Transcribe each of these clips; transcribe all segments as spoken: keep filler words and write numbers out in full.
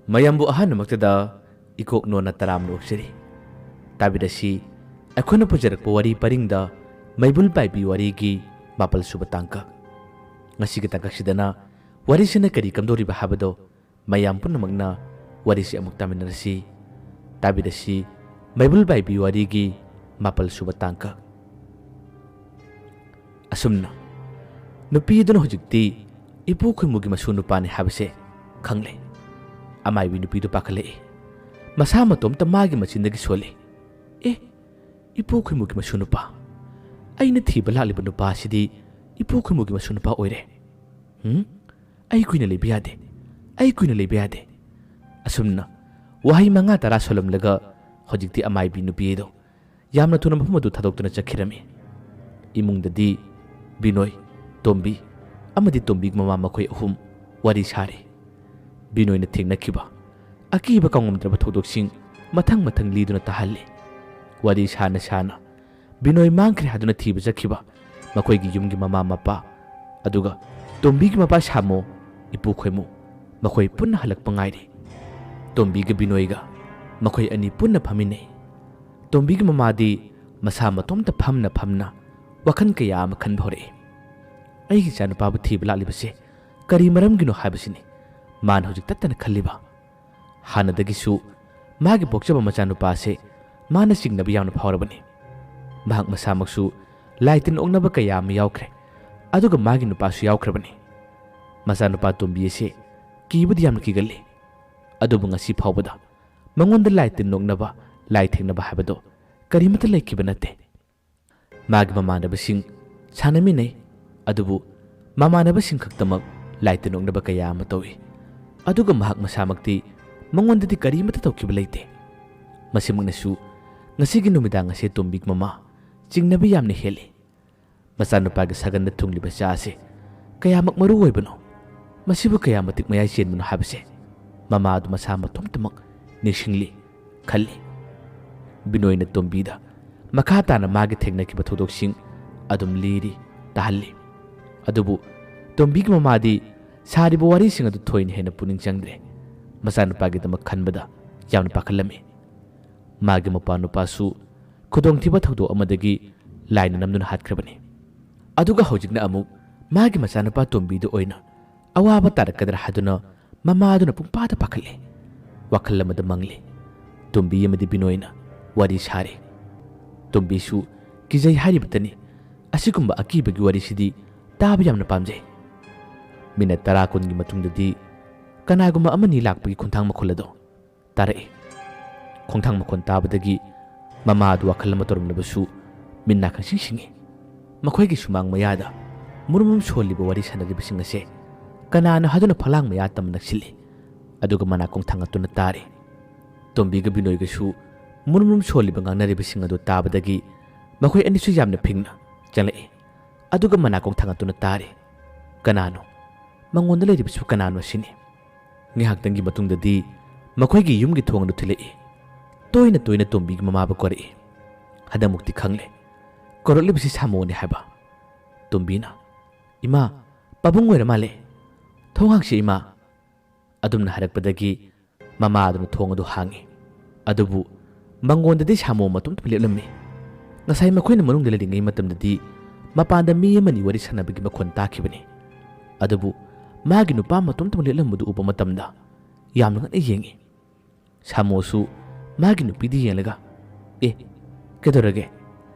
ꯃꯌꯥꯝꯕꯨ ꯑꯍꯥꯟꯕꯃꯛꯇꯗ ꯏꯀꯣꯛ ꯅꯣꯟꯅ ꯇꯔꯥꯝꯅ ꯑꯣꯛꯆꯔꯤ꯫ ꯇꯥꯕꯤꯔꯁꯤ, ꯑꯩꯈꯣꯏꯅ ꯄꯨꯖꯔꯛꯄ ꯋꯥꯔꯤ ꯄꯔꯤꯡꯗ ꯃꯩꯕꯨꯜ ꯄꯥꯏꯕꯤ ꯋꯥꯔꯤꯒꯤ ꯃꯥꯄꯜ ꯁꯨꯕ ꯇꯥꯡꯀꯛ꯫ ꯉꯁꯤꯒꯤ ꯇꯥꯡꯀꯛꯁꯤꯗꯅ ꯋꯥꯔꯤꯁꯤꯅ ꯀꯔꯤ ꯀꯝꯗꯧꯔꯤꯕ ꯍꯥꯏꯕꯗꯣ ꯃꯌꯥꯝ ꯄꯨꯝꯅꯃꯛꯅ ꯋꯥꯔꯤꯁꯤ ꯑꯃꯨꯛ ꯇꯥꯃꯤꯟꯅꯔꯁꯤ꯫ ꯇꯥꯕꯤꯔꯁꯤ, ꯃꯩꯕꯨꯜ ꯄꯥꯏꯕꯤ ꯋꯥꯔꯤꯒꯤ ꯃꯥꯄꯜ ꯁꯨꯕ ꯇꯥꯡꯀꯛ꯫ ꯑꯁꯨꯝꯅ ꯅꯨꯄꯤ ꯑꯗꯨꯅ ꯍꯧꯖꯤꯛꯇꯤ ꯏꯄꯨ ꯈꯣꯏꯃꯨꯒꯤ ꯃꯁꯨ ꯅꯨꯄꯥꯅꯤ ꯍꯥꯏꯕꯁꯦ ꯈꯪꯂꯦ꯫ ꯑꯃꯥꯏꯕꯤ ꯅꯨꯄꯤꯗꯨ ꯄꯥꯈꯠꯂꯛꯏ꯫ ꯃꯁꯥ ꯃꯇꯣꯝꯇ ꯃꯥꯒꯤ ꯃꯆꯤꯟꯗꯒꯤ ꯁꯣꯜꯂꯤ, "ꯑꯦ, ꯏꯄꯨ ꯈꯣꯏꯃꯨꯒꯤ ꯃꯁꯨ ꯅꯨꯄꯥ! ꯑꯩꯅ ꯊꯤꯕ ꯂꯥꯛꯂꯤꯕ ꯅꯨꯄꯥ ꯑꯁꯤꯗꯤ ꯏꯄꯨ ꯈꯣꯏꯃꯨꯒꯤ ꯃꯁꯨ ꯅꯨꯄꯥ ꯑꯣꯏꯔꯦ꯫ ꯎꯝ, ꯑꯩ ꯀꯨꯏꯅ ꯂꯩꯕ ꯌꯥꯗꯦ꯫ ꯑꯩ ꯀꯨꯏꯅ ꯂꯩꯕ ꯌꯥꯗꯦ"꯫ ꯑꯁꯨꯝꯅ ꯋꯥꯍꯩ ꯃꯉꯥ ꯇꯔꯥ ꯁꯣꯜꯂꯝꯂꯒ ꯍꯧꯖꯤꯛꯇꯤ ꯑꯃꯥꯏꯕꯤ ꯅꯨꯄꯤ ꯑꯗꯣ ꯌꯥꯝꯅ ꯊꯨꯅ ꯃꯐꯝ ꯑꯗꯨ ꯊꯥꯗꯣꯛꯇꯨꯅ ꯆꯠꯈꯤꯔꯝꯃꯤ꯫ ꯏꯃꯨꯡꯗꯗꯤ ꯕꯤꯅꯣꯏ, ꯇꯣꯝꯕꯤ ꯑꯃꯗꯤ ꯇꯣꯝꯕꯤꯒꯤ ꯃꯃꯥ ꯃꯈꯣꯏ ꯑꯍꯨꯝ ꯋꯥꯔꯤ ꯁꯥꯔꯤ꯫ ꯕꯤꯅꯣꯏꯅ ꯊꯦꯡꯅꯈꯤꯕ ꯑꯀꯤꯕ ꯀꯥꯎꯉꯝꯗ꯭ꯔꯕ ꯊꯧꯗꯣꯛꯁꯤꯡ ꯃꯊꯪ ꯃꯊꯪ ꯂꯤꯗꯨꯅ ꯇꯥꯍꯜꯂꯤ꯫ ꯋꯥꯔꯤ ꯁꯥꯅ ꯁꯥꯅ ꯕꯤꯅꯣꯏ ꯃꯥꯡꯈ꯭ꯔꯦ ꯍꯥꯏꯗꯨꯅ ꯊꯤꯕ ꯆꯠꯈꯤꯕ ꯃꯈꯣꯏꯒꯤ ꯌꯨꯝꯒꯤ ꯃꯃꯥ ꯃꯄꯥ, ꯑꯗꯨꯒ ꯇꯣꯝꯕꯤꯒꯤ ꯃꯄꯥ ꯁꯥꯃꯣ, ꯏꯄꯨ ꯈꯣꯏꯃꯨ, ꯃꯈꯣꯏ ꯄꯨꯟꯅ ꯍꯜꯂꯛꯄ ꯉꯥꯏꯔꯤ꯫ ꯇꯣꯝꯕꯤꯒ ꯕꯤꯅꯣꯏꯒ ꯃꯈꯣꯏ ꯑꯅꯤ ꯄꯨꯟꯅ ꯐꯝꯃꯤꯟꯅꯩ꯫ ꯇꯣꯝꯕꯤꯒꯤ ꯃꯃꯥꯗꯤ ꯃꯁꯥ ꯃꯇꯣꯝꯇ ꯐꯝꯅ ꯐꯝꯅ ꯋꯥꯈꯜ ꯀꯌꯥ ꯑꯃ ꯈꯟꯕ ꯍꯧꯔꯛꯏ꯫ "ꯑꯩꯒꯤ ꯏꯆꯥꯅꯨꯄꯥꯕꯨ ꯊꯤꯕ ꯂꯥꯛꯂꯤꯕꯁꯦ ꯀꯔꯤ ꯃꯔꯝꯒꯤꯅꯣ ꯍꯥꯏꯕꯁꯤꯅꯤ ꯃꯥꯅ ꯍꯧꯖꯤꯛ ꯇꯠꯇꯅ ꯈꯜꯂꯤꯕ꯫ ꯍꯥꯟꯅꯗꯒꯤꯁꯨ ꯃꯥꯒꯤ ꯄꯣꯛꯆꯕ ꯃꯆꯥꯅꯨꯄꯥ ꯑꯁꯦ ꯃꯥꯅ ꯆꯤꯡꯅꯕ ꯌꯥꯝꯅ ꯐꯥꯎꯔꯕꯅꯤ꯫ ꯃꯍꯥꯛ ꯃꯁꯥꯃꯛꯁꯨ ꯂꯥꯏ ꯇꯤꯟ ꯑꯣꯛꯅꯕ ꯀꯌꯥ ꯑꯃ ꯌꯥꯎꯈ꯭ꯔꯦ, ꯑꯗꯨꯒ ꯃꯥꯒꯤ ꯅꯨꯄꯥꯁꯨ ꯌꯥꯎꯈ꯭ꯔꯕꯅꯤ꯫ ꯃꯆꯥꯅꯨꯄꯥ ꯇꯣꯝꯕꯤ ꯑꯁꯦ ꯀꯤꯕꯗꯤ ꯌꯥꯝꯅ ꯀꯤꯒꯜꯂꯤ, ꯑꯗꯨꯕꯨ ꯉꯁꯤ ꯐꯥꯎꯕꯗ ꯃꯉꯣꯟꯗ ꯂꯥꯏ ꯇꯤꯟ ꯑꯣꯛꯅꯕ, ꯂꯥꯏ ꯊꯦꯡꯅꯕ ꯍꯥꯏꯕꯗꯣ ꯀꯔꯤꯃꯠꯇ ꯂꯩꯈꯤꯕ ꯅꯠꯇꯦ꯫ ꯃꯥꯒꯤ ꯃꯃꯥꯟꯅꯕꯁꯤꯡ ꯁꯥꯟꯅꯃꯤꯟꯅꯩ, ꯑꯗꯨꯕꯨ ꯃꯃꯥꯟꯅꯕꯁꯤꯡ ꯈꯛꯇꯃꯛ ꯂꯥꯏ ꯇꯤꯟ ꯑꯣꯛꯅꯕ ꯀꯌꯥ ꯑꯃ ꯇꯧꯏ, ꯑꯗꯨꯒ ꯃꯍꯥꯛ ꯃꯁꯥꯃꯛꯇꯤ ꯃꯉꯣꯟꯗꯗꯤ ꯀꯔꯤꯃꯠꯇ ꯇꯧꯈꯤꯕ ꯂꯩꯇꯦ꯫ ꯃꯁꯤꯃꯛꯅꯁꯨ ꯉꯁꯤꯒꯤ ꯅꯨꯃꯤꯗꯥꯡ ꯑꯁꯦ ꯇꯣꯝꯕꯤꯒꯤ ꯃꯃꯥ ꯆꯤꯡꯅꯕ ꯌꯥꯝꯅ ꯍꯦꯜꯂꯤ꯫ ꯃꯆꯥꯅꯨꯄꯥꯒꯤ ꯁꯥꯒꯟꯗ ꯊꯨꯡꯂꯤꯕ ꯆꯥ ꯑꯁꯤ ꯀꯌꯥꯃꯛ ꯃꯔꯨ ꯑꯣꯏꯕꯅꯣ, ꯃꯁꯤꯕꯨ ꯀꯌꯥ ꯃꯇꯤꯛ ꯃꯌꯥꯏ ꯆꯦꯟꯕꯅꯣ ꯍꯥꯏꯕꯁꯦ ꯃꯃꯥ ꯑꯗꯨ ꯃꯁꯥ ꯃꯇꯣꯝꯇꯃꯛ ꯅꯤꯡꯁꯤꯡꯂꯤ ꯈꯜꯂꯤ꯫ ꯕꯤꯅꯣꯏꯅ ꯇꯣꯝꯕꯤꯗ ꯃꯈꯥ ꯇꯥꯅ ꯃꯥꯒꯤ ꯊꯦꯡꯅꯈꯤꯕ ꯊꯧꯗꯣꯛꯁꯤꯡ ꯑꯗꯨꯝ ꯂꯤꯔꯤ, ꯇꯥꯍꯜꯂꯤ꯫ ꯑꯗꯨꯕꯨ ꯇꯣꯝꯕꯤꯒꯤ ꯃꯃꯥꯗꯤ ꯁꯥꯔꯤꯕ ꯋꯥꯔꯤꯁꯤꯡ ꯑꯗꯨ ꯊꯣꯏꯅ ꯍꯦꯟꯅ ꯄꯨꯛꯅꯤꯡ ꯆꯪꯗ꯭ꯔꯦ꯫ ꯃꯆꯥꯅꯨꯄꯥꯒꯤꯗꯃꯛ ꯈꯟꯕꯗ ꯌꯥꯝꯅ ꯄꯥꯈꯠꯂꯝꯃꯤ꯫ ꯃꯥꯒꯤ ꯃꯄꯥ ꯅꯨꯄꯥꯁꯨ ꯈꯨꯗꯣꯡꯊꯤꯕ ꯊꯧꯗꯣꯛ ꯑꯃꯗꯒꯤ ꯂꯥꯏꯅ ꯅꯝꯗꯨꯅ ꯍꯥꯠꯈ꯭ꯔꯕꯅꯤ꯫ ꯑꯗꯨꯒ ꯍꯧꯖꯤꯛꯅ ꯑꯃꯨꯛ ꯃꯥꯒꯤ ꯃꯆꯥꯅꯨꯄꯥ ꯇꯣꯝꯕꯤꯗ ꯑꯣꯏꯅ ꯑꯋꯥꯕ ꯇꯥꯔꯛꯀꯗ꯭ꯔꯥ ꯍꯥꯏꯗꯨꯅ ꯃꯃꯥꯗꯨꯅ ꯄꯨꯡꯄꯥꯗ ꯄꯥꯈꯠꯂꯦ꯫ ꯋꯥꯈꯜ ꯑꯃꯗ ꯃꯪꯂꯦ꯫ ꯇꯣꯝꯕꯤ ꯑꯃꯗꯤ ꯕꯤꯅꯣꯏꯅ ꯋꯥꯔꯤ ꯁꯥꯔꯦ꯫ ꯇꯣꯝꯕꯤꯁꯨ ꯀꯤꯖꯩ ꯍꯥꯏꯔꯤꯕꯇꯅꯤ꯫ ꯑꯁꯤꯒꯨꯝꯕ ꯑꯀꯤꯕꯒꯤ ꯋꯥꯔꯤꯁꯤꯗꯤ ꯇꯥꯕ ꯌꯥꯝꯅ ꯄꯥꯝꯖꯩ꯫ ꯃꯤꯅꯠ ꯇꯔꯥ ꯀꯨꯟꯒꯤ ꯃꯇꯨꯡꯗꯗꯤ ꯀꯅꯥꯒꯨꯝꯕ ꯑꯃꯅꯤ ꯂꯥꯛꯄꯒꯤ ꯈꯣꯡꯊꯥꯡ ꯃꯈꯣꯜ ꯑꯗꯣ ꯇꯥꯔꯛꯏ꯫ ꯈꯣꯡꯊꯥꯡ ꯃꯈꯣꯜ ꯇꯥꯕꯗꯒꯤ ꯃꯃꯥ ꯑꯗꯨ ꯋꯥꯈꯜ ꯑꯃ ꯇꯧꯔꯝꯂꯕꯁꯨ ꯃꯤꯠ ꯅꯥ ꯈꯪꯁꯤꯡ ꯁꯤꯡꯏ꯫ ꯃꯈꯣꯏꯒꯤ ꯁꯨꯃꯥꯡ ꯃꯌꯥꯗ ꯃꯨꯔꯨꯝ ꯃꯨꯔꯨꯝ ꯁꯣꯜꯂꯤꯕ ꯋꯥꯔꯤ ꯁꯥꯟꯅꯔꯤꯕꯁꯤꯡ ꯑꯁꯦ ꯀꯅꯥꯅꯣ ꯍꯥꯏꯗꯨꯅ ꯐꯂꯥꯡ ꯃꯌꯥ ꯇꯝꯅ ꯅꯛꯁꯤꯜꯂꯤ꯫ ꯑꯗꯨꯒ ꯃꯅꯥꯀꯣꯡ ꯊꯥꯡꯒꯠꯇꯨꯅ ꯇꯥꯔꯤ꯫ ꯇꯣꯝꯕꯤꯒ ꯕꯤꯅꯣꯏꯒꯁꯨ ꯃꯨꯔꯨꯝ ꯃꯨꯔꯨꯝ ꯁꯣꯜꯂꯤꯕ ꯉꯥꯡꯅꯔꯤꯕꯁꯤꯡ ꯑꯗꯨ ꯇꯥꯕꯗꯒꯤ ꯃꯈꯣꯏ ꯑꯅꯤꯁꯨ ꯌꯥꯝꯅ ꯐꯤꯡꯅ ꯆꯪꯂꯛꯏ꯫ ꯑꯗꯨꯒ ꯃꯅꯥꯀꯣꯡ ꯊꯥꯡꯒꯠꯇꯨꯅ ꯇꯥꯔꯤ꯫ ꯀꯅꯥꯅꯣ? ꯃꯉꯣꯟꯗ ꯂꯩꯔꯤꯕꯁꯤꯕꯨ ꯀꯅꯥꯅꯣ ꯁꯤꯅꯤ꯫ ꯉꯥꯏꯍꯥꯛꯇꯪꯒꯤ ꯃꯇꯨꯡꯗꯗꯤ ꯃꯈꯣꯏꯒꯤ ꯌꯨꯝꯒꯤ ꯊꯣꯡ ꯑꯗꯨ ꯊꯤꯜꯂꯛꯏ꯫ ꯇꯣꯏꯅ ꯇꯣꯏꯅ ꯇꯣꯝꯕꯤꯒꯤ ꯃꯃꯥꯕꯨ ꯀꯧꯔꯛꯏ꯫ ꯍꯟꯗꯛꯃꯨꯛꯇꯤ ꯈꯪꯂꯦ꯫ ꯀꯧꯔꯛꯂꯤꯕꯁꯤ ꯁꯥꯃꯣꯅꯤ ꯍꯥꯏꯕ꯫ ꯇꯣꯝꯕꯤꯅ, "ꯏꯃꯥ, ꯄꯥꯕꯨꯡ ꯑꯣꯏꯔ ꯃꯥꯜꯂꯦ꯫ ꯊꯣꯡ ꯍꯥꯡꯁꯤ ꯏꯃꯥ"꯫ ꯑꯗꯨꯝꯅ ꯍꯥꯏꯔꯛꯄꯗꯒꯤ ꯃꯃꯥ ꯑꯗꯨꯅ ꯊꯣꯡ ꯑꯗꯨ ꯍꯥꯡꯉꯤ꯫ ꯑꯗꯨꯕꯨ ꯃꯉꯣꯟꯗꯗꯤ ꯁꯥꯃꯣ ꯃꯇꯣꯝꯇ ꯂꯦꯞꯂꯝꯃꯤ꯫ ꯉꯁꯥꯏ ꯃꯈꯣꯏꯅ ꯃꯅꯨꯡꯗ ꯂꯩꯔꯤꯉꯩ ꯃꯇꯝꯗꯗꯤ ꯃꯄꯥꯟꯗ ꯃꯤ ꯑꯃꯅꯤ ꯋꯥꯔꯤ ꯁꯥꯟꯅꯕꯒꯤ ꯃꯈꯣꯟ ꯇꯥꯈꯤꯕꯅꯤ꯫ ꯑꯗꯨꯕꯨ ꯃꯥꯒꯤ ꯅꯨꯄꯥ ꯃꯇꯣꯝꯇ ꯂꯦꯞꯂꯝꯕꯗꯨ ꯎꯕ ꯃꯇꯝꯗ ꯌꯥꯝꯅ ꯉꯛꯅ ꯌꯦꯡꯉꯤ꯫ ꯁꯥꯃꯣꯁꯨ ꯃꯥꯒꯤ ꯅꯨꯄꯤꯗ ꯌꯦꯡꯂꯒ, "ꯑꯦ, ꯀꯩꯗꯧꯔꯒꯦ?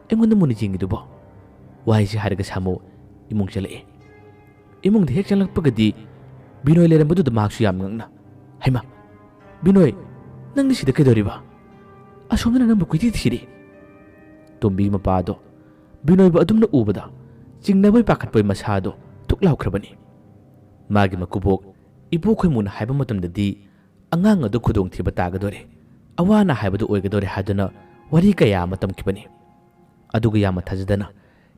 ꯑꯩꯉꯣꯟꯗ ꯃꯨꯟꯅ ꯌꯦꯡꯉꯤꯗꯨꯕꯣ?" ꯋꯥꯍꯩꯁꯤ ꯍꯥꯏꯔꯒ ꯁꯥꯃꯣ ꯏꯃꯨꯡ ꯆꯪꯂꯛꯏ꯫ ꯏꯃꯨꯡꯗ ꯍꯦꯛ ꯆꯪꯂꯛꯄꯒꯗꯤ ꯕꯤꯅꯣꯏ ꯂꯩꯔꯝꯕꯗꯨꯗ ꯃꯍꯥꯛꯁꯨ ꯌꯥꯝ ꯉꯛꯅ, "ꯍꯩꯃꯥ, ꯕꯤꯅꯣꯏ, ꯅꯪꯗꯤ ꯁꯤꯗ ꯀꯩꯗꯧꯔꯤꯕ? ꯑꯁꯣꯝꯗꯅ ꯅꯪꯕꯨ ꯀꯣꯏꯊꯤ ꯊꯤꯔꯤ꯫" ꯇꯣꯝꯕꯤꯒꯤ ꯃꯄꯥꯗꯣ ꯕꯤꯅꯣꯏꯕꯨ ꯑꯗꯨꯝꯅ ꯎꯕꯗ ꯆꯤꯡꯅꯕꯣꯏ ꯄꯥꯈꯠꯄꯣꯏ ꯃꯁꯥꯗꯣ ꯊꯨꯛ ꯂꯥꯎꯈ꯭ꯔꯕꯅꯤ꯫ ꯃꯥꯒꯤ ꯃꯀꯨꯕꯣꯛ ꯏꯄꯨ ꯈꯣꯏꯃꯨꯅ ꯍꯥꯏꯕ ꯃꯇꯝꯗꯗꯤ ꯑꯉꯥꯡ ꯑꯗꯨ ꯈꯨꯗꯣꯡꯊꯤꯕ ꯇꯥꯒꯗꯣꯔꯦ, ꯑꯋꯥ ꯑꯅꯥ ꯍꯥꯏꯕꯗꯨ ꯑꯣꯏꯒꯗꯣꯔꯦ ꯍꯥꯏꯗꯨꯅ ꯋꯥꯔꯤ ꯀꯌꯥ ꯑꯃ ꯇꯝꯈꯤꯕꯅꯤ꯫ ꯑꯗꯨꯒ ꯌꯥꯝꯅ ꯊꯥꯖꯗꯅ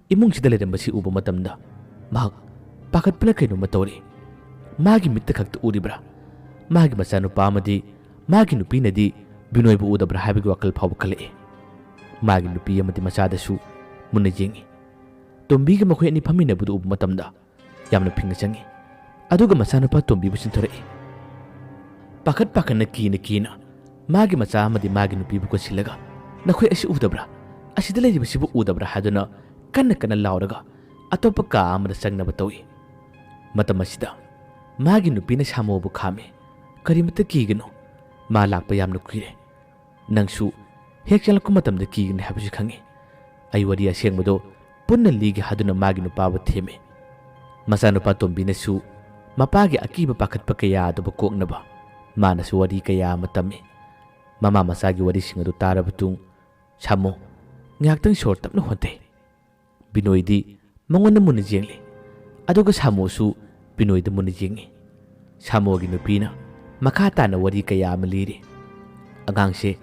ꯏꯃꯨꯡꯁꯤꯗ ꯂꯩꯔꯝꯕꯁꯤ ꯎꯕ ꯃꯇꯝꯗ ꯃꯍꯥꯛ ꯄꯥꯈꯠꯄꯅ ꯀꯩꯅꯣꯝꯃ ꯇꯧꯔꯤ꯫ ꯃꯥꯒꯤ ꯃꯤꯠꯇ ꯈꯛꯇ ꯎꯔꯤꯕ꯭ꯔꯥ? ꯃꯥꯒꯤ ꯃꯆꯥꯅꯨꯄꯥ ꯑꯃꯗꯤ ꯃꯥꯒꯤ ꯅꯨꯄꯤꯅꯗꯤ ꯕꯤꯅꯣꯏꯕꯨ ꯎꯗꯕ꯭ꯔꯥ ꯍꯥꯏꯕꯒꯤ ꯋꯥꯈꯜ ꯐꯥꯎꯕ ꯈꯜꯂꯛꯏ꯫ ꯃꯥꯒꯤ ꯅꯨꯄꯤ ꯑꯃꯗꯤ ꯃꯆꯥꯗꯁꯨ ꯃꯨꯟꯅ ꯌꯦꯡꯉꯤ꯫ ꯇꯣꯝꯕꯤꯒ ꯃꯈꯣꯏ ꯑꯅꯤ ꯐꯝꯃꯤꯟꯅꯕꯗꯨ ꯎꯕ ꯃꯇꯝꯗ ꯌꯥꯝꯅ ꯐꯤꯡꯅ ꯆꯪꯉꯤ꯫ ꯑꯗꯨꯒ ꯃꯆꯥꯅꯨꯄꯥ ꯇꯣꯝꯕꯤꯕꯨ ꯆꯤꯟꯊꯣꯔꯛꯏ꯫ ꯄꯥꯈꯠ ꯄꯥꯈꯠꯅ, ꯀꯤꯅ ꯀꯤꯅ ꯃꯥꯒꯤ ꯃꯆꯥ ꯑꯃꯗꯤ ꯃꯥꯒꯤ ꯅꯨꯄꯤꯕꯨ ꯀꯣꯟꯁꯤꯜꯂꯒ, "ꯅꯈꯣꯏ ꯑꯁꯤ ꯎꯗꯕ꯭ꯔꯥ? ꯑꯁꯤꯗ ꯂꯩꯔꯤꯕꯁꯤꯕꯨ ꯎꯗꯕ꯭ꯔꯥ?" ꯍꯥꯏꯗꯨꯅ ꯀꯟꯅ ꯀꯟꯅ ꯂꯥꯎꯔꯒ ꯑꯇꯣꯞꯄ ꯀꯥ ꯑꯃꯗ ꯆꯪꯅꯕ ꯇꯧꯏ꯫ ꯃꯇꯝ ꯑꯁꯤꯗ ꯃꯥꯒꯤ ꯅꯨꯄꯤꯅ ꯁꯥꯃꯣꯕꯨ ꯈꯥꯝꯃꯤ꯫ "ꯀꯔꯤꯃꯠꯇ ꯀꯤꯒꯅꯨ, ꯃꯥ ꯂꯥꯛꯄ ꯌꯥꯝꯅ ꯀꯨꯏꯔꯦ꯫ ꯅꯪꯁꯨ ꯍꯦꯛ ꯆꯪꯂꯛꯄ ꯃꯇꯝꯗ ꯀꯤꯒꯅꯤ ꯍꯥꯏꯕꯁꯤ ꯈꯪꯏ꯫ ꯑꯩ ꯋꯥꯔꯤ ꯑꯁꯦꯡꯕꯗꯣ ꯄꯨꯟꯅ ꯂꯤꯒꯦ" ꯍꯥꯏꯗꯨꯅ ꯃꯥꯒꯤ ꯅꯨꯄꯥꯕꯨ ꯊꯦꯝꯃꯤ꯫ ꯃꯆꯥꯅꯨꯄꯥ ꯇꯣꯝꯕꯤꯅꯁꯨ ꯃꯄꯥꯒꯤ ꯑꯀꯤꯕ ꯄꯥꯈꯠꯄ ꯀꯌꯥ ꯑꯗꯨꯕꯨ ꯀꯣꯛꯅꯕ ꯃꯥꯅꯁꯨ ꯋꯥꯔꯤ ꯀꯌꯥ ꯑꯃ ꯇꯝꯃꯤ꯫ ꯃꯃꯥ ꯃꯆꯥꯒꯤ ꯋꯥꯔꯤꯁꯤꯡ ꯑꯗꯨ ꯇꯥꯔꯕ ꯃꯇꯨꯡ ꯁꯥꯃꯣ ꯉꯥꯏꯍꯥꯛꯇꯪ ꯁꯣꯔ ꯇꯞꯅ ꯍꯣꯟꯊꯩ꯫ ꯕꯤꯅꯣꯏꯗꯤ ꯃꯉꯣꯟꯗ ꯃꯨꯟꯅ ꯌꯦꯡꯂꯤ꯫ ꯑꯗꯨꯒ ꯁꯥꯃꯣꯁꯨ ꯕꯤꯅꯣꯏꯗ ꯃꯨꯟꯅ ꯌꯦꯡꯉꯤ꯫ ꯁꯥꯃꯣꯒꯤ ꯅꯨꯄꯤꯅ ꯃꯈꯥ ꯇꯥꯅ ꯋꯥꯔꯤ ꯀꯌꯥ ꯑꯃ ꯂꯤꯔꯤ꯫ ꯑꯉꯥꯡꯁꯦ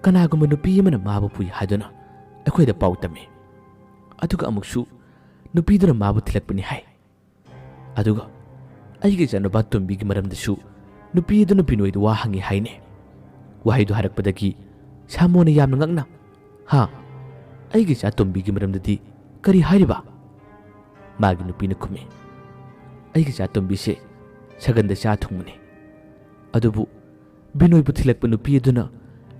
ꯀꯅꯥꯒꯨꯝꯕ ꯅꯨꯄꯤ ꯑꯃꯅ ꯃꯥꯕꯨ ꯄꯨꯏ ꯍꯥꯏꯗꯨꯅ ꯑꯩꯈꯣꯏꯗ ꯄꯥꯎ ꯇꯝꯃꯤ꯫ ꯑꯗꯨꯒ ꯑꯃꯨꯛꯁꯨ ꯅꯨꯄꯤꯗꯨꯅ ꯃꯥꯕꯨ ꯊꯤꯜꯂꯛꯄꯅꯤ ꯍꯥꯏ꯫ ꯑꯗꯨꯒ ꯑꯩꯒꯤ ꯏꯆꯥꯅꯨꯄꯥ ꯇꯣꯝꯕꯤꯒꯤ ꯃꯔꯝꯗꯁꯨ ꯅꯨꯄꯤ ꯑꯗꯨꯅ ꯕꯤꯅꯣꯏꯗ ꯋꯥ ꯍꯪꯉꯤ ꯍꯥꯏꯅꯦ꯫ ꯋꯥꯍꯩꯗꯨ ꯍꯥꯏꯔꯛꯄꯗꯒꯤ ꯁꯥꯃꯣꯅ ꯌꯥꯝꯅ ꯉꯛꯅ, "ꯍꯥ? ꯑꯩꯒꯤ ꯏꯆꯥ ꯇꯣꯝꯕꯤꯒꯤ ꯃꯔꯝꯗꯗꯤ ꯀꯔꯤ ꯍꯥꯏꯔꯤꯕ?" ꯃꯥꯒꯤ ꯅꯨꯄꯤꯅ ꯈꯨꯝꯃꯤ, "ꯑꯩꯒꯤ ꯏꯆꯥ ꯇꯣꯝꯕꯤꯁꯦ ꯁꯒꯟꯗ ꯆꯥ ꯊꯨꯡꯕꯅꯤ꯫ ꯑꯗꯨꯕꯨ ꯕꯤꯅꯣꯏꯕꯨ ꯊꯤꯜꯂꯛꯄ ꯅꯨꯄꯤ ꯑꯗꯨꯅ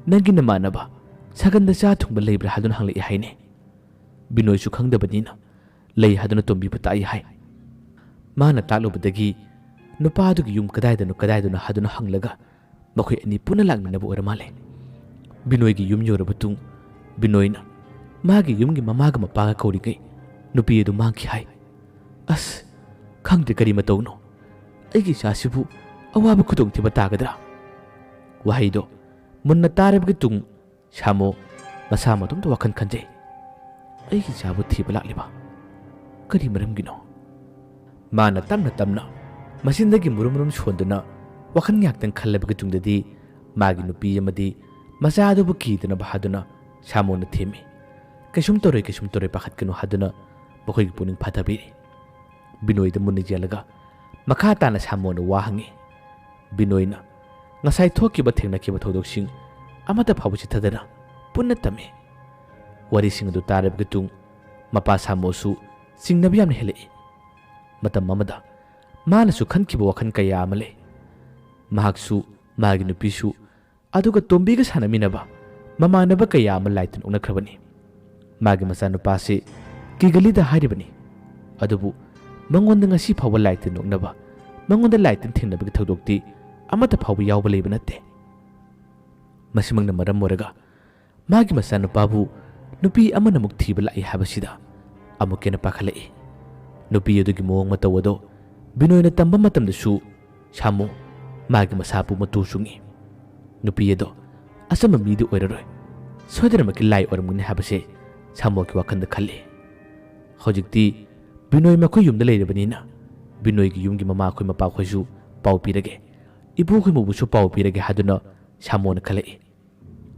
ꯅꯪꯒꯤ ꯅꯃꯥꯟꯅꯕ ꯁꯒꯟꯗ ꯆꯥ ꯊꯨꯡꯕ ꯂꯩꯕ꯭ꯔꯥ ꯍꯥꯏꯗꯨꯅ ꯍꯪꯂꯛꯏ ꯍꯥꯏꯅꯦ꯫ ꯕꯤꯅꯣꯏꯁꯨ ꯈꯪꯗꯕꯅꯤꯅ ꯂꯩ ꯍꯥꯏꯗꯨꯅ ꯇꯣꯝꯕꯤꯕꯨ ꯇꯥꯛꯏ ꯍꯥꯏ꯫ ꯃꯥꯅ ꯇꯥꯛꯂꯨꯕꯗꯒꯤ ꯅꯨꯄꯥꯗꯨꯒꯤ ꯌꯨꯝ ꯀꯗꯥꯏꯗꯅꯣ, ꯀꯗꯥꯏꯗꯅꯣ ꯍꯥꯏꯗꯨꯅ ꯍꯪꯂꯒ ꯃꯈꯣꯏ ꯑꯅꯤ ꯄꯨꯟꯅ ꯂꯥꯛꯃꯤꯟꯅꯕ ꯑꯣꯏꯔ ꯃꯥꯜꯂꯦ꯫ ꯕꯤꯅꯣꯏꯒꯤ ꯌꯨꯝ ꯌꯧꯔꯕ ꯃꯇꯨꯡ ꯕꯤꯅꯣꯏꯅ ꯃꯥꯒꯤ ꯌꯨꯝꯒꯤ ꯃꯃꯥꯒ ꯃꯄꯥꯒ ꯀꯧꯔꯤꯉꯩ ꯅꯨꯄꯤ ꯑꯗꯨ ꯃꯥꯡꯈꯤ ꯍꯥꯏ꯫ "ꯑꯁ, ꯈꯪꯗꯦ ꯀꯔꯤ ꯃꯇꯧꯅꯣ꯫ ꯑꯩꯒꯤ ꯏꯆꯥꯁꯤꯕꯨ ꯑꯋꯥꯕ ꯈꯨꯗꯣꯡꯊꯤꯕ ꯇꯥꯒꯗ꯭ꯔꯥ?" ꯋꯥꯍꯩꯗꯣ ꯃꯨꯟꯅ ꯇꯥꯔꯕꯒꯤ ꯇꯨꯡ ꯁꯥꯃꯣ ꯃꯁꯥ ꯃꯇꯣꯝꯇ ꯋꯥꯈꯜ ꯈꯟꯖꯩ꯫ "ꯑꯩꯒꯤ ꯏꯆꯥꯕꯨ ꯊꯤꯕ ꯂꯥꯛꯂꯤꯕ ꯀꯔꯤ ꯃꯔꯝꯒꯤꯅꯣ?" ꯃꯥꯅ ꯇꯞꯅ ꯇꯞꯅ ꯃꯆꯤꯟꯗꯒꯤ ꯃꯨꯔꯨꯝ ꯃꯨꯔꯨꯝ ꯁꯣꯟꯗꯨꯅ ꯋꯥꯈꯜ ꯉꯥꯛꯇꯪ ꯈꯜꯂꯕꯒꯤ ꯇꯨꯡꯗꯗꯤ ꯃꯥꯒꯤ ꯅꯨꯄꯤ ꯑꯃꯗꯤ ꯃꯆꯥ ꯑꯗꯨꯕꯨ ꯀꯤꯗꯅꯕ ꯍꯥꯏꯗꯨꯅ ꯁꯥꯃꯣꯅ ꯊꯦꯝꯃꯤ꯫ "ꯀꯩꯁꯨꯝ ꯇꯧꯔꯣꯏ, ꯀꯩꯁꯨꯝ ꯇꯧꯔꯣꯏ, ꯄꯥꯈꯠꯀꯅꯨ" ꯍꯥꯏꯗꯨꯅ ꯃꯈꯣꯏꯒꯤ ꯄꯨꯛꯅꯤꯡ ꯐꯥꯊꯕꯤꯔꯤ꯫ ꯕꯤꯅꯣꯏꯗ ꯃꯨꯟꯅ ꯌꯦꯡꯂꯒ ꯃꯈꯥ ꯇꯥꯅ ꯁꯥꯃꯣꯅ ꯋꯥ ꯍꯪꯉꯤ꯫ ꯕꯤꯅꯣꯏꯅ ꯉꯁꯥꯏ ꯊꯣꯛꯈꯤꯕ, ꯊꯦꯡꯅꯈꯤꯕ ꯊꯧꯗꯣꯛꯁꯤꯡ ꯑꯃꯠꯇ ꯐꯥꯎꯕ ꯆꯤꯠꯊꯗꯅ ꯄꯨꯟꯅ ꯇꯝꯃꯤ꯫ ꯋꯥꯔꯤꯁꯤꯡ ꯑꯗꯨ ꯇꯥꯔꯕꯒꯤ ꯇꯨꯡ ꯃꯄꯥ ꯁꯥꯃꯣꯁꯨ ꯆꯤꯡꯅꯕ ꯌꯥꯝꯅ ꯍꯦꯜꯂꯛꯏ꯫ ꯃꯇꯝ ꯑꯃꯗ ꯃꯥꯅꯁꯨ ꯈꯟꯈꯤꯕ ꯋꯥꯈꯜ ꯀꯌꯥ ꯑꯃ ꯂꯩ꯫ ꯃꯍꯥꯛꯁꯨ, ꯃꯥꯒꯤ ꯅꯨꯄꯤꯁꯨ, ꯑꯗꯨꯒ ꯇꯣꯝꯕꯤꯒ ꯁꯥꯟꯅꯃꯤꯟꯅꯕ ꯃꯃꯥꯟꯅꯕ ꯀꯌꯥ ꯑꯃ ꯂꯥꯏ ꯇꯤꯟ ꯑꯣꯛꯅꯈ꯭ꯔꯕꯅꯤ꯫ ꯃꯥꯒꯤ ꯃꯆꯥꯅꯨꯄꯥꯁꯤ ꯀꯤꯒꯂꯤꯗ ꯍꯥꯏꯔꯤꯕꯅꯤ꯫ ꯑꯗꯨꯕꯨ ꯃꯉꯣꯟꯗ ꯉꯁꯤ ꯐꯥꯎꯕ ꯂꯥꯏ ꯇꯤꯟ ꯑꯣꯛꯅꯕ, ꯃꯉꯣꯟꯗ ꯂꯥꯏ ꯇꯤꯟ ꯊꯦꯡꯅꯕꯒꯤ ꯊꯧꯗꯣꯛꯇꯤ ꯑꯃꯠꯇ ꯐꯥꯎꯕ ꯌꯥꯎꯕ ꯂꯩꯕ ꯅꯠꯇꯦ꯫ ꯃꯁꯤꯃꯛꯅ ꯃꯔꯝ ꯑꯣꯏꯔꯒ ꯃꯥꯒꯤ ꯃꯆꯥꯅꯨꯄꯥꯕꯨ ꯅꯨꯄꯤ ꯑꯃꯅ ꯑꯃꯨꯛ ꯊꯤꯕ ꯂꯥꯛꯏ ꯍꯥꯏꯕꯁꯤꯗ ꯑꯃꯨꯛꯀ ꯍꯦꯟꯅ ꯄꯥꯈꯠꯂꯛꯏ꯫ ꯅꯨꯄꯤ ꯑꯗꯨꯒꯤ ꯃꯑꯣꯡ ꯃꯇꯧ ꯑꯗꯣ ꯕꯤꯅꯣꯏꯅ ꯇꯝꯕ ꯃꯇꯝꯗꯁꯨ ꯁꯥꯃꯨ, ꯃꯥꯒꯤ ꯃꯁꯥꯕꯨ ꯃꯇꯨ ꯆꯨꯡꯉꯤ꯫ ꯅꯨꯄꯤ ꯑꯗꯣ ꯑꯆꯝꯕ ꯃꯤꯗꯤ ꯑꯣꯏꯔꯔꯣꯏ, ꯁꯣꯏꯗꯅꯃꯛꯀꯤ ꯂꯥꯏ ꯑꯣꯏꯔꯝꯒꯅꯤ ꯍꯥꯏꯕꯁꯦ ꯁꯥꯃꯨꯒꯤ ꯋꯥꯈꯜꯗ ꯈꯜꯂꯤ꯫ ꯍꯧꯖꯤꯛꯇꯤ ꯕꯤꯅꯣꯏ ꯃꯈꯣꯏ ꯌꯨꯝꯗ ꯂꯩꯔꯕꯅꯤꯅ ꯕꯤꯅꯣꯏꯒꯤ ꯌꯨꯝꯒꯤ ꯃꯃꯥꯈꯣꯏ ꯃꯄꯥꯈꯣꯏꯁꯨ ꯄꯥꯎ ꯄꯤꯔꯒꯦ, ꯏꯕꯨꯡꯈꯣꯏ ꯃꯧꯕꯨꯁꯨ ꯄꯥꯎ ꯄꯤꯔꯒꯦ ꯍꯥꯏꯗꯨꯅ ꯁꯥꯃꯣꯅ ꯈꯜꯂꯛꯏ꯫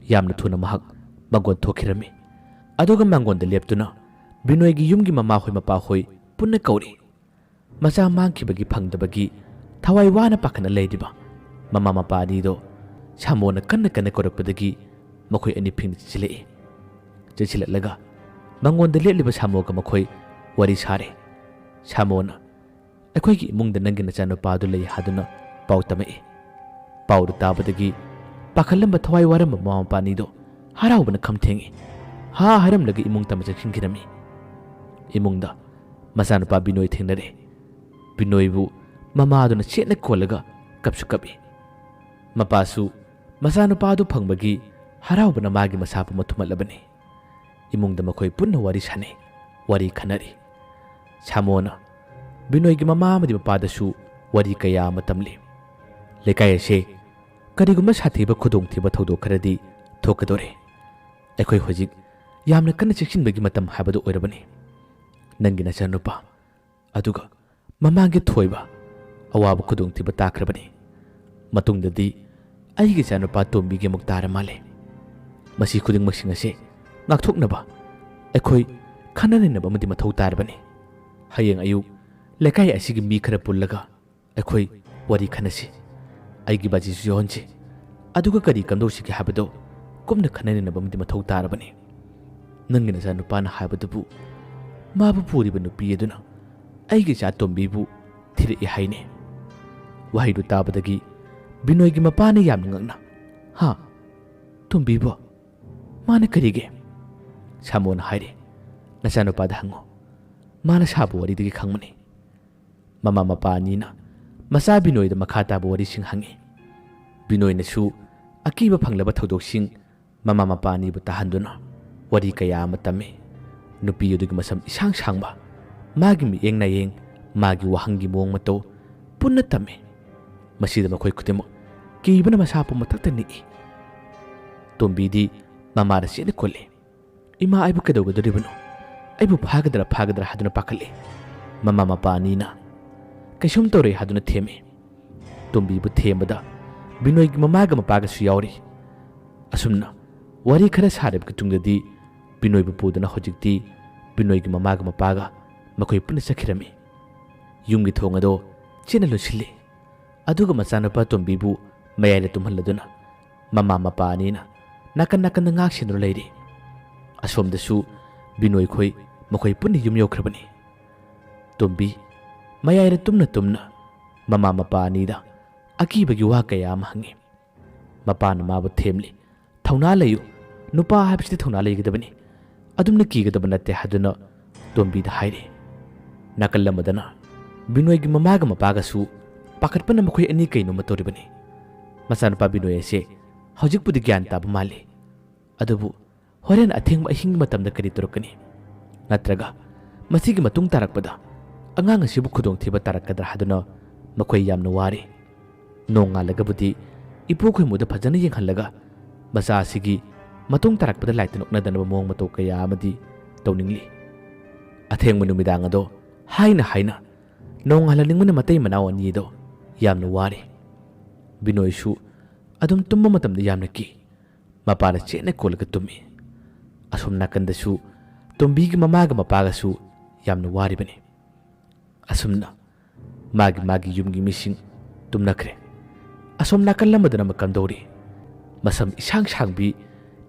ꯌꯥꯝꯅ ꯊꯨꯅ ꯃꯍꯥꯛ ꯃꯥꯡꯒꯣꯟ ꯊꯣꯛꯈꯤꯔꯝꯃꯤ꯫ ꯑꯗꯨꯒ ꯃꯥꯡꯒꯣꯟꯗ ꯂꯦꯞꯇꯨꯅ ꯕꯤꯅꯣꯏꯒꯤ ꯌꯨꯝꯒꯤ ꯃꯃꯥꯍꯣꯏ ꯃꯄꯥꯍꯣꯏ ꯄꯨꯟꯅ ꯀꯧꯔꯤ꯫ ꯃꯆꯥ ꯃꯥꯡꯈꯤꯕꯒꯤ ꯐꯪꯗꯕꯒꯤ ꯊꯋꯥꯏ ꯋꯥꯅ ꯄꯥꯈꯠꯅ ꯂꯩꯔꯤꯕ ꯃꯃꯥ ꯃꯄꯥ ꯑꯅꯤꯗꯣ ꯁꯥꯃꯣꯅ ꯀꯟꯅ ꯀꯟꯅ ꯀꯧꯔꯛꯄꯗꯒꯤ ꯃꯈꯣꯏ ꯑꯅꯤ ꯐꯤꯡꯅ ꯆꯦꯟꯁꯤꯜꯂꯛꯏ꯫ ꯆꯦꯟꯁꯤꯜꯂꯛꯂꯒ ꯃꯉꯣꯟꯗ ꯂꯦꯞꯂꯤꯕ ꯁꯥꯃꯣꯒ ꯃꯈꯣꯏ ꯋꯥꯔꯤ ꯁꯥꯔꯦ꯫ ꯁꯥꯃꯣꯅ, "ꯑꯩꯈꯣꯏꯒꯤ ꯏꯃꯨꯡꯗ ꯅꯪꯒꯤ ꯅꯆꯥꯅꯨꯄꯥꯗꯨ ꯂꯩ" ꯍꯥꯏꯗꯨꯅ ꯄꯥꯎ ꯇꯝꯃꯛꯏ꯫ ꯄꯥꯎꯗꯨ ꯇꯥꯕꯗꯒꯤ ꯄꯥꯈꯠꯂꯝꯕ ꯊꯋꯥꯏ ꯋꯥꯔꯝꯕ ꯃꯃꯥ ꯃꯄꯥ ꯑꯅꯤꯗꯣ ꯍꯔꯥꯎꯕꯅ ꯈꯝ ꯊꯦꯡꯉꯤ꯫ ꯍꯥ ꯍꯥꯏꯔꯝꯂꯒ ꯏꯃꯨꯡ ꯇꯝꯅ ꯆꯪꯁꯤꯟꯈꯤꯔꯝꯃꯤ꯫ ꯏꯃꯨꯡꯗ ꯃꯆꯥꯅꯨꯄꯥ ꯕꯤꯅꯣꯏ ꯊꯦꯡꯅꯔꯦ꯫ ꯕꯤꯅꯣꯏꯕꯨ ꯃꯃꯥꯗꯨꯅ ꯆꯦꯠꯅ ꯀꯣꯜꯂꯒ ꯀꯞꯁꯨ ꯀꯞꯏ꯫ ꯃꯄꯥꯁꯨ ꯃꯆꯥꯅꯨꯄꯥꯗꯨ ꯐꯪꯕꯒꯤ ꯍꯔꯥꯎꯕꯅ ꯃꯥꯒꯤ ꯃꯁꯥ ꯄꯨꯝꯕ ꯊꯨꯝꯍꯠꯂꯕꯅꯤ꯫ ꯏꯃꯨꯡꯗ ꯃꯈꯣꯏ ꯄꯨꯟꯅ ꯋꯥꯔꯤ ꯁꯥꯅꯩ, ꯋꯥꯔꯤ ꯈꯟꯅꯔꯤ꯫ ꯁꯥꯃꯣꯅ ꯕꯤꯅꯣꯏꯒꯤ ꯃꯃꯥ ꯑꯃꯗꯤ ꯃꯄꯥꯗꯁꯨ ꯋꯥꯔꯤ ꯀꯌꯥ ꯑꯃ ꯇꯝꯂꯤ꯫ ꯂꯩꯀꯥꯏ ꯑꯁꯦ ꯀꯔꯤꯒꯨꯝꯕ ꯁꯥꯊꯤꯕ ꯈꯨꯗꯣꯡꯊꯤꯕ ꯊꯧꯗꯣꯛ ꯈꯔꯗꯤ ꯊꯣꯛꯀꯗꯣꯔꯦ꯫ ꯑꯩꯈꯣꯏ ꯍꯧꯖꯤꯛ ꯌꯥꯝꯅ ꯀꯟꯅ ꯆꯦꯛꯁꯤꯟꯕꯒꯤ ꯃꯇꯝ ꯍꯥꯏꯕꯗꯨ ꯑꯣꯏꯔꯕꯅꯤ꯫ ꯅꯪꯒꯤ ꯅꯆꯥꯅꯨꯄꯥ ꯑꯗꯨꯒ ꯃꯃꯥꯡꯒꯤ ꯊꯣꯏꯕ ꯑꯋꯥꯕ ꯈꯨꯗꯣꯡꯊꯤꯕ ꯇꯥꯈ꯭ꯔꯕꯅꯤ꯫ ꯃꯇꯨꯡꯗꯗꯤ ꯑꯩꯒꯤ ꯏꯆꯥꯅꯨꯄꯥ ꯇꯣꯝꯕꯤꯒꯤ ꯑꯃꯨꯛ ꯇꯥꯔ ꯃꯥꯜꯂꯦ꯫ ꯃꯁꯤ ꯈꯨꯗꯤꯡꯃꯛꯁꯤꯡ ꯑꯁꯦ ꯉꯥꯛꯊꯣꯛꯅꯕ ꯑꯩꯈꯣꯏ ꯈꯟꯅ ꯅꯩꯅꯕ ꯑꯃꯗꯤ ꯃꯊꯧ ꯇꯥꯔꯕꯅꯤ꯫ ꯍꯌꯦꯡ ꯑꯌꯨꯛ ꯂꯩꯀꯥꯏ ꯑꯁꯤꯒꯤ ꯃꯤ ꯈꯔ ꯄꯨꯜꯂꯒ ꯑꯩꯈꯣꯏ ꯋꯥꯔꯤ ꯈꯟꯅꯁꯤ꯫ ꯑꯩꯒꯤ ꯕꯥꯖꯤꯁꯨ ꯌꯥꯎꯍꯟꯁꯤ꯫ ꯑꯗꯨꯒ ꯀꯔꯤ ꯀꯝꯗꯧꯁꯤꯒꯦ ꯍꯥꯏꯕꯗꯣ ꯀꯨꯞꯅ ꯈꯟꯅ ꯅꯩꯅꯕ ꯑꯃꯗꯤ ꯃꯊꯧ ꯇꯥꯔꯕꯅꯤ꯫ ꯅꯪꯒꯤ ꯅꯆꯥꯅꯨꯄꯥꯅ ꯍꯥꯏꯕꯗꯨꯕꯨ ꯃꯥꯕꯨ ꯄꯨꯔꯤꯕ ꯅꯨꯄꯤ ꯑꯗꯨꯅ ꯑꯩꯒꯤ ꯏꯆꯥ ꯇꯣꯝꯕꯤꯕꯨ ꯊꯤꯔꯛꯏ ꯍꯥꯏꯅꯦ꯫ ꯋꯥꯍꯩꯗꯨ ꯇꯥꯕꯗꯒꯤ ꯕꯤꯅꯣꯏꯒꯤ ꯃꯄꯥꯅ ꯌꯥꯝꯅ ꯉꯛꯅ, "ꯍꯥ? ꯇꯣꯝꯕꯤꯕꯣ? ꯃꯥꯅ ꯀꯔꯤꯒꯤ?" ꯁꯥꯃꯣꯅ ꯍꯥꯏꯔꯦ, "ꯅꯆꯥꯅꯨꯄꯥꯗ ꯍꯪꯉꯨ꯫ ꯃꯥꯅ ꯁꯥꯕ ꯋꯥꯔꯤꯗꯒꯤ ꯈꯪꯕꯅꯤ꯫" ꯃꯃꯥ ꯃꯄꯥ ꯑꯅꯤꯅ ꯃꯆꯥ ꯕꯤꯅꯣꯏꯗ ꯃꯈꯥ ꯇꯥꯕ ꯋꯥꯔꯤꯁꯤꯡ ꯍꯪꯉꯤ꯫ ꯕꯤꯅꯣꯏꯅꯁꯨ ꯑꯀꯤꯕ ꯐꯪꯂꯕ ꯊꯧꯗꯣꯛꯁꯤꯡ ꯃꯃꯥ ꯃꯄꯥ ꯑꯅꯤꯕꯨ ꯇꯥꯍꯟꯗꯨꯅ ꯋꯥꯔꯤ ꯀꯌꯥ ꯑꯃ ꯇꯝꯃꯤ꯫ ꯅꯨꯄꯤ ꯑꯗꯨꯒꯤ ꯃꯁꯝ ꯏꯁꯥꯡ ꯁꯥꯡꯕ, ꯃꯥꯒꯤ ꯃꯤꯠꯌꯦꯡ ꯅꯥꯌꯦꯡ, ꯃꯥꯒꯤ ꯋꯥꯍꯪꯒꯤ ꯃꯑꯣꯡ ꯃꯇꯧ ꯄꯨꯟꯅ ꯇꯝꯃꯤ꯫ ꯃꯁꯤꯗ ꯃꯈꯣꯏ ꯈꯨꯗꯤꯡꯃꯛ ꯀꯤꯕꯅ ꯃꯁꯥ ꯄꯨꯝꯕ ꯃꯊꯛꯇ ꯅꯤꯛꯏ꯫ ꯇꯣꯝꯕꯤꯗꯤ ꯃꯃꯥꯗ ꯆꯦꯠꯅ ꯀꯣꯜꯂꯤ꯫ "ꯏꯃꯥ ꯑꯩꯕꯨ ꯀꯩꯗꯧꯒꯗꯧꯔꯤꯕꯅꯣ? ꯑꯩꯕꯨ ꯐꯥꯒꯗ꯭ꯔꯥ ꯐꯥꯒꯗ꯭ꯔꯥ?" ꯍꯥꯏꯗꯨꯅ ꯄꯥꯈꯠꯂꯤ꯫ ꯃꯃꯥ ꯃꯄꯥ ꯑꯅꯤꯅ "ꯀꯩꯁꯨꯝ ꯇꯧꯔꯣꯏ" ꯍꯥꯏꯗꯨꯅ ꯊꯦꯝꯃꯤ꯫ ꯇꯣꯝꯕꯤꯕꯨ ꯊꯦꯝꯕꯗ ꯕꯤꯅꯣꯏꯒꯤ ꯃꯃꯥꯒ ꯃꯄꯥꯒꯁꯨ ꯌꯥꯎꯔꯤ꯫ ꯑꯁꯨꯝꯅ ꯋꯥꯔꯤ ꯈꯔ ꯁꯥꯔꯕꯒꯤ ꯇꯨꯡꯗꯗꯤ ꯕꯤꯅꯣꯏꯕꯨ ꯄꯨꯗꯨꯅ ꯍꯧꯖꯤꯛꯇꯤ ꯕꯤꯅꯣꯏꯒꯤ ꯃꯃꯥꯒ ꯃꯄꯥꯒ ꯃꯈꯣꯏ ꯄꯨꯟꯅ ꯆꯠꯈꯤꯔꯝꯃꯤ꯫ ꯌꯨꯝꯒꯤ ꯊꯣꯡ ꯑꯗꯣ ꯆꯦꯠꯅ ꯂꯣꯟꯁꯤꯜꯂꯤ꯫ ꯑꯗꯨꯒ ꯃꯆꯥꯅꯨꯄꯥ ꯇꯣꯝꯕꯤꯕꯨ ꯃꯌꯥꯏꯗ ꯇꯨꯝꯍꯜꯂꯗꯨꯅ ꯃꯃꯥ ꯃꯄꯥ ꯑꯅꯤꯅ ꯅꯥꯀꯟ ꯅꯥꯀꯟꯗ ꯉꯥꯛ ꯁꯦꯟꯗꯨꯅ ꯂꯩꯔꯤ꯫ ꯑꯁꯣꯝꯗꯁꯨ ꯕꯤꯅꯣꯏ ꯈꯣꯏ ꯃꯈꯣꯏ ꯄꯨꯟꯅ ꯌꯨꯝ ꯌꯧꯈ꯭ꯔꯕꯅꯤ꯫ ꯇꯣꯝꯕꯤ ꯃꯌꯥꯏꯗ ꯇꯨꯝꯅ ꯇꯨꯝꯅ ꯃꯃꯥ ꯃꯄꯥ ꯑꯅꯤꯗ ꯑꯀꯤꯕꯒꯤ ꯋꯥ ꯀꯌꯥ ꯑꯃ ꯍꯪꯉꯤ꯫ ꯃꯄꯥꯅ ꯃꯥꯕꯨ ꯊꯦꯝꯂꯤ, "ꯊꯧꯅꯥ ꯂꯩꯌꯨ, ꯅꯨꯄꯥ ꯍꯥꯏꯕꯁꯤꯗꯤ ꯊꯧꯅꯥ ꯂꯩꯒꯗꯕꯅꯤ, ꯑꯗꯨꯝꯅ ꯀꯤꯒꯗꯕ ꯅꯠꯇꯦ" ꯍꯥꯏꯗꯨꯅ ꯇꯣꯝꯕꯤꯗ ꯍꯥꯏꯔꯤ꯫ ꯅꯥꯀꯜ ꯑꯃꯗꯅ ꯕꯤꯅꯣꯏꯒꯤ ꯃꯃꯥꯒ ꯃꯄꯥꯒꯁꯨ ꯄꯥꯈꯠꯄꯅ ꯃꯈꯣꯏ ꯑꯅꯤ ꯀꯩꯅꯣꯝꯃ ꯇꯧꯔꯤꯕꯅꯤ꯫ ꯃꯆꯥꯅꯨꯄꯥ ꯕꯤꯅꯣꯏ ꯑꯁꯦ ꯍꯧꯖꯤꯛꯄꯨꯗꯤ ꯒ꯭ꯌꯥꯟ ꯇꯥꯕ ꯃꯥꯜꯂꯤ, ꯑꯗꯨꯕꯨ ꯍꯣꯔꯦꯟ ꯑꯊꯦꯡꯕ ꯑꯍꯤꯡꯒꯤ ꯃꯇꯝꯗ ꯀꯔꯤ ꯇꯧꯔꯛꯀꯅꯤ? ꯅꯠꯇ꯭ꯔꯒ ꯃꯁꯤꯒꯤ ꯃꯇꯨꯡ ꯇꯥꯔꯛꯄꯗ ꯑꯉꯥꯡ ꯑꯁꯤꯕꯨ ꯈꯨꯗꯣꯡꯊꯤꯕ ꯇꯥꯔꯛꯀꯗ꯭ꯔꯥ ꯍꯥꯏꯗꯨꯅ ꯃꯈꯣꯏ ꯌꯥꯝꯅ ꯋꯥꯔꯤ꯫ ꯅꯣꯡꯉꯥꯜꯂꯒꯕꯨꯗꯤ ꯏꯄꯨ ꯈꯣꯏꯃꯨꯗ ꯐꯖꯅ ꯌꯦꯡꯍꯜꯂꯒ ꯃꯆꯥ ꯑꯁꯤꯒꯤ ꯃꯇꯨꯡ ꯇꯥꯔꯛꯄꯗ ꯂꯥꯏꯇ ꯅꯣꯛꯅꯗꯅꯕ ꯃꯑꯣꯡ ꯃꯇꯧ ꯀꯌꯥ ꯑꯃꯗꯤ ꯇꯧꯅꯤꯡꯂꯤ꯫ ꯑꯊꯦꯡꯕ ꯅꯨꯃꯤꯗꯥꯡ ꯑꯗꯣ ꯍꯥꯏꯅ ꯍꯥꯏꯅ ꯅꯣꯡꯉꯥꯜꯍꯟꯅꯤꯡꯕꯅ ꯃꯇꯩ ꯃꯅꯥꯎ ꯑꯅꯤ ꯑꯗꯣ ꯌꯥꯝꯅ ꯋꯥꯔꯤ꯫ ꯕꯤꯅꯣꯏꯁꯨ ꯑꯗꯨꯝ ꯇꯨꯝꯕ ꯃꯇꯝꯗ ꯌꯥꯝꯅ ꯀꯤ꯫ ꯃꯄꯥꯅ ꯆꯦꯠꯅ ꯀꯣꯜꯂꯒ ꯇꯨꯝꯃꯤ꯫ ꯑꯁꯣꯝ ꯅꯥꯀꯟꯗꯁꯨ ꯇꯣꯝꯕꯤꯒꯤ ꯃꯃꯥꯒ ꯃꯄꯥꯒꯁꯨ ꯌꯥꯝꯅ ꯋꯥꯔꯤꯕꯅꯤ꯫ ꯑꯁꯨꯝꯅ ꯃꯥꯒꯤ ꯃꯥꯒꯤ ꯌꯨꯝꯒꯤ ꯃꯤꯁꯤꯡ ꯇꯨꯝꯅꯈ꯭ꯔꯦ꯫ ꯑꯁꯣꯝ ꯅꯥꯀꯜ ꯑꯃꯗꯅ ꯑꯃ ꯀꯝꯗꯧꯔꯤ? ꯃꯁꯝ ꯏꯁꯥꯡ ꯁꯥꯡꯕꯤ,